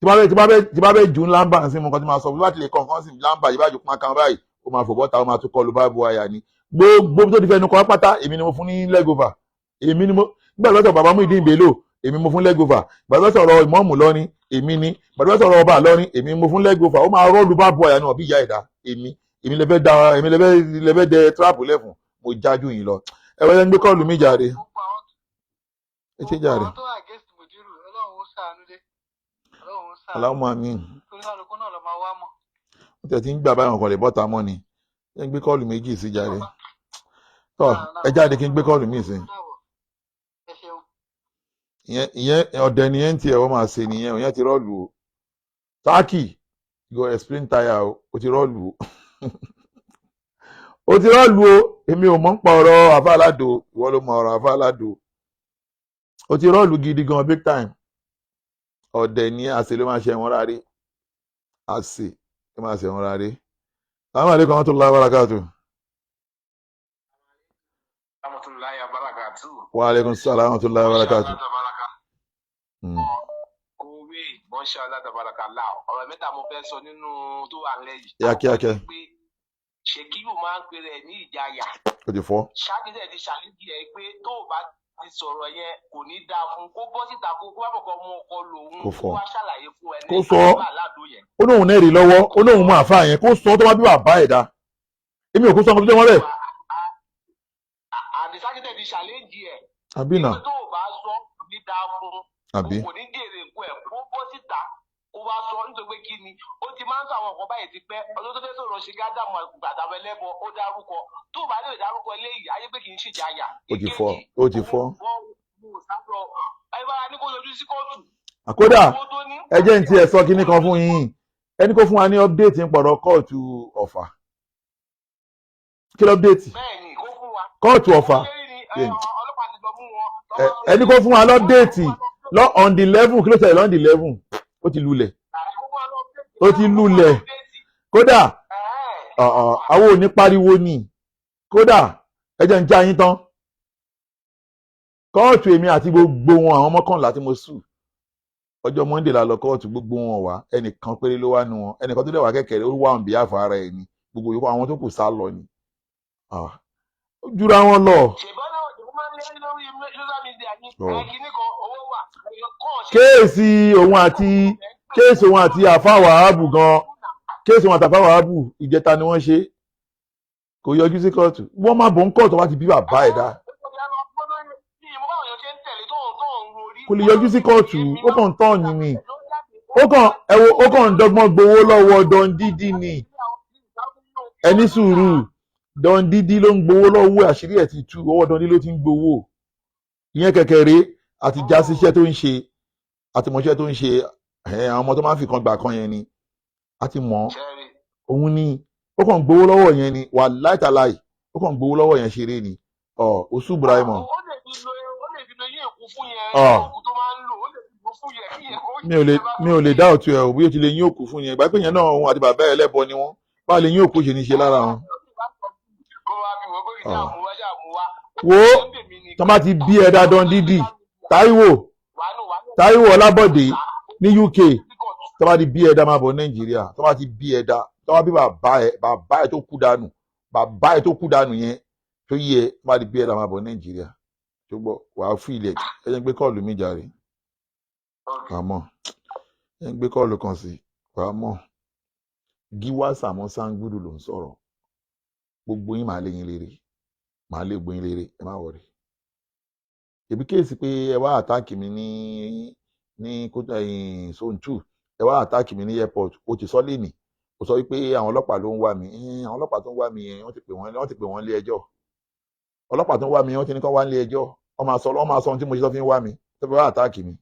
tí bá bẹ́ jù ńlá sí mo kàn tí máa sọ bí bá ti lè kọ́ nǹkan sí lámbà yìí, bá jù pọn kan báyìí, ó máa fò bọ́ta, ó máa tún kọlu báàbò àyà ni. Gbogbo tó ti fẹ́ nu kọ́ pátá, èmi ni mo fún ní leg over. Èmi ni mo nígbà tó sọ̀rọ̀ bàbá Muyideen Bello, èmi mo fún leg over. Gbà tó sọ̀rọ̀ ìmọ̀ọ́mù lọ́rin, èmi ni. Gbà tó sọ̀rọ̀ ọba lọ́rin, èmi mo fún leg over. Ó máa rọ́ọ̀lù báàbò àyà ni wọ́n bí ìyá ẹ̀dá. Èmi lè fẹ́ da, èmi lè fẹ́ dẹ trap lẹ́fun. Mo jájú yín lọ. Ẹ wọ́n ń gbé call mi jàre. Gbogbo àwọn Ẹ ṣe jàre. àwọn tó against Mùdírù, Ọlọ́run ó ṣàánú dé, Ọlọ́run ó ṣàánú. Allahumma amin. Torí kálukú náà lọ máa wá mọ̀. Wọ́n tẹ̀ tí ń gbà báyọ̀ kan lè bọ́ta mọ́ ni. Ẹ ń gbé call méjì sí jàre. Tọ́, ẹ jáde kí n gbé call míì sí. Ẹ ṣeun. Ìyẹn ọ̀dẹ̀ nìyẹn tiẹ̀, wọ́n máa ṣe nìyẹn. Ìyẹn ti rọ́ọ̀lù o. Táàkì, you go explain tire o. O ti rọ́ọ̀lù o, o ti rọ́ọ̀lù o. Èmi ò mọ̀ ń pa ọ̀rọ̀ àfa aládò, ìwọ ló mọ ọ̀rọ̀ àfa aládò. O ti rọ́ọ̀lù gidi gan, big time. Ọ̀dẹ̀ ní àṣẹ ló máa ṣe wọn rárí, àṣẹ ló máa ṣe wọn rárí. Assalamu alaikum warahmatullahi wabarakatuh. Rahmatullahi wa barakatuh. Wa alaikum salam warahmatullahi wabarakatuh. Kòwé, mashallah tabarakallah. Ọ̀rọ̀ mẹ́ta mo fẹ́ sọ nínú tó wà nílẹ̀ yìí. Yá, kíákíá. Pé Ṣèkíyù máa ń pe rẹ̀ ní ìjayà. Ó ti fọ́. Ṣáàkìtẹ̀ ti ṣàlejò ẹ̀ pé tó o bá ti sọ̀rọ̀ yẹn, kò ní dáa fún kó bọ́ síta, kó wá bọ̀ kọ́ mú ọkọ lòun. Kó fọ́. Kó wá ṣàlàyé fún ẹ Kó sọ. àdúrà aládùn yẹn. Ó lóun náà rí lọ́wọ́, ó lóun mú àáfàá yẹn, kó sọ tó bá bí bàbá ẹ̀ dá. Èmi ò kó sọ ọmọ tó jẹ́ wọ́n bẹ́ẹ̀. Àdìsákítẹ̀ ti ṣàlejò ẹ̀. Àbí nà. Pé tó o bá sọ, kò ní dáa fún. Àbí. Kò ní jèrè nǹkan ẹ̀, kó bọ́ síta kó wá sọ, nítorí pé kí ni, ó ti máa ń sọ àwọn nǹkan báyìí ti pẹ́. Ọdún tó fẹ́ sọ̀rọ̀ ṣe gádàmù àtàwọn ẹlẹ́bọ, ó dárúkọ. Tó o bá lè dárúkọ eléyìí, ayé pé kì í ṣèjáyà. Ó ti fọ́, ó ti fọ́. Ẹ bá ní kó yọjú sí kóòtù. Àkódà, Owó tó ní. ẹ jẹ́ ní tiẹ̀ sọ kinní kan fún yín. Ẹni kó fún wa ní update ń pọ̀rọ̀ kóòtù Ọ̀fà. Kí ló update? Bẹ́ẹ̀ni, kó fún wa. Kóòtù Ọ̀fà. Ó lérí ni, ọlọ́pàá ti lọ mú wọn. Ẹni kó fún wa l'update lọ on the 11. Kí ló ṣẹlẹ̀ on the 11? Ó ti lulẹ̀, ó ti lulẹ̀. Kódà, àwọn ò ní pariwo ni. Kódà, ẹ jẹ́ ń já yín tán. Kóòtù, èmi àti gbogbo wọn, àwọn 11 tí mo sùn, ọjọ́ Monday la lọ kóòtù. Gbogbo wọn wá, ẹnìkan péré ló wá nu wọn. Ẹnìkan tó dẹ̀ wá kẹ̀kẹ́rẹ́, ó wà on behalf ara ẹ̀ ni. Gbogbo yòókù, àwọn tó kù sá lọ ni. Ah, ó jura wọn lọ. Ṣèbọn náà ṣèbọn máa ń lé lórí social media ní Ọ̀. ẹ kíní kan, owó wà kọ́ ṣe. Case òun àti case òun àti àfa Wàhábù gan. Case wọn àtàfà wàhábù, ìjẹta ni wọ́n ṣe, kò yọjú sí kóòtù. Wọ́n máa bọ̀ ń kóòtù wá ti bí bàbá ẹ̀ dá. Kò lè yọjú sí kóòtù, ó kàn ń tán ni ó kàn, ẹ wo, ó kàn ń dọ́gbọ́n gbowó lọ́wọ́ Don Didi ni. Ẹni sùúrù, Don Didi ló ń gbowó lọ́wọ́, àṣírí ẹ̀ ti tú. Ọwọ́ Don Didi ló ti ń gbowó ìyẹn kẹ̀kẹ́rẹ́ àti já síṣẹ́ tó ń ṣe àti mọṣẹ́ tó ń ṣe. Ẹ̀ àwọn ọmọ tó máa ń fi kan gbà kan yẹn ni a ti mọ̀ òun ni. Ó kàn ń gbowó lọ́wọ́ yẹn ni, wà láìtàláì, ó kàn ń gbowó lọ́wọ́ yẹn ṣeré ni. Ọ oṣù Ibrahim. Ó lè fi lo, ó lè fi lo yé èkó fún yẹn. Ọ. Òkú tó máa ń lò, ó lè fi lò fún yẹn kí yẹn kó. Mi ò lè dá òtún ẹ o, bí o ti lè yín òkú fún yẹn ìgbà pé yẹn náà, òun àti bàbá ẹ lẹ́bọ ni wọ́n bá lè yín òkú ṣe ní ṣe lára wọn. Kó wá fi wọ́n kó fi Ọ. ṣàmú wá ṣàmú wá. Wo, tọ́ bá ti bí ẹ̀dá Don Didi, Táíwò, Táíwò Ọlábọ̀dé ní UK, tọ́ bá ti bí ẹ̀dá, máa bọ̀ Nàìjíríà. Tọ́ bá ti bí ẹ̀dá, tọ́ bá bí bàbá ẹ̀, bàbá ẹ̀ tó kú dànù, bàbá ẹ̀ tó kú dànù yẹn tó yẹ, tọ́ bá ti bí ẹ̀dá, máa bọ̀ Nàìjíríà. Tó gbọ́, wàá fún ilẹ̀ ẹ jẹ́ n gbé call mi jàre. Wàá mọ̀, ẹ ń gbé call kan sí, wàá mọ̀. Gíwá Sàmọ́ Sangudu ló ń sọ̀rọ̀. Gbogbo yín, màá lé yín lérè, màá lé gbogbo yín lérè, ẹ má worry. Èbí case pé ẹ wá attack mi ní kótó ẹ̀yìn zone 2, ẹ wá attack mi ní airport. O ti sọ lẹ́nì, o sọ wípé àwọn ọlọ́pàá ló ń wá mi. Àwọn ọlọ́pàá tó ń wá mi yẹn, wọ́n ti pè wọ́n lé ẹjọ́. Ọlọ́pàá tó ń wá mi, wọ́n ti ní kán wá lé ẹjọ́. Wọ́n máa sọ ohun tí mo ṣe tó fi ń wá mi, tó fi wá attack mi.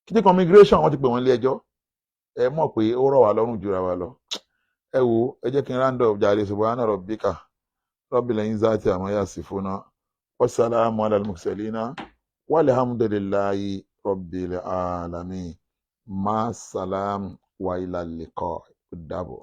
Kíní kan immigration, wọ́n ti pè wọ́n lé ẹjọ́. Ẹ mọ̀ pé ó rọ̀ wá lọ́rùn jura wa lọ. Ẹ wo, ẹ jẹ́ kí n round up jàre. Subhana rabbika rabbil izzati amma yasifuna, wassalamu ala al-mursalina, walhamdulillahi rabbil alamin. Ma salam wa ila liqa, ó dàbọ̀.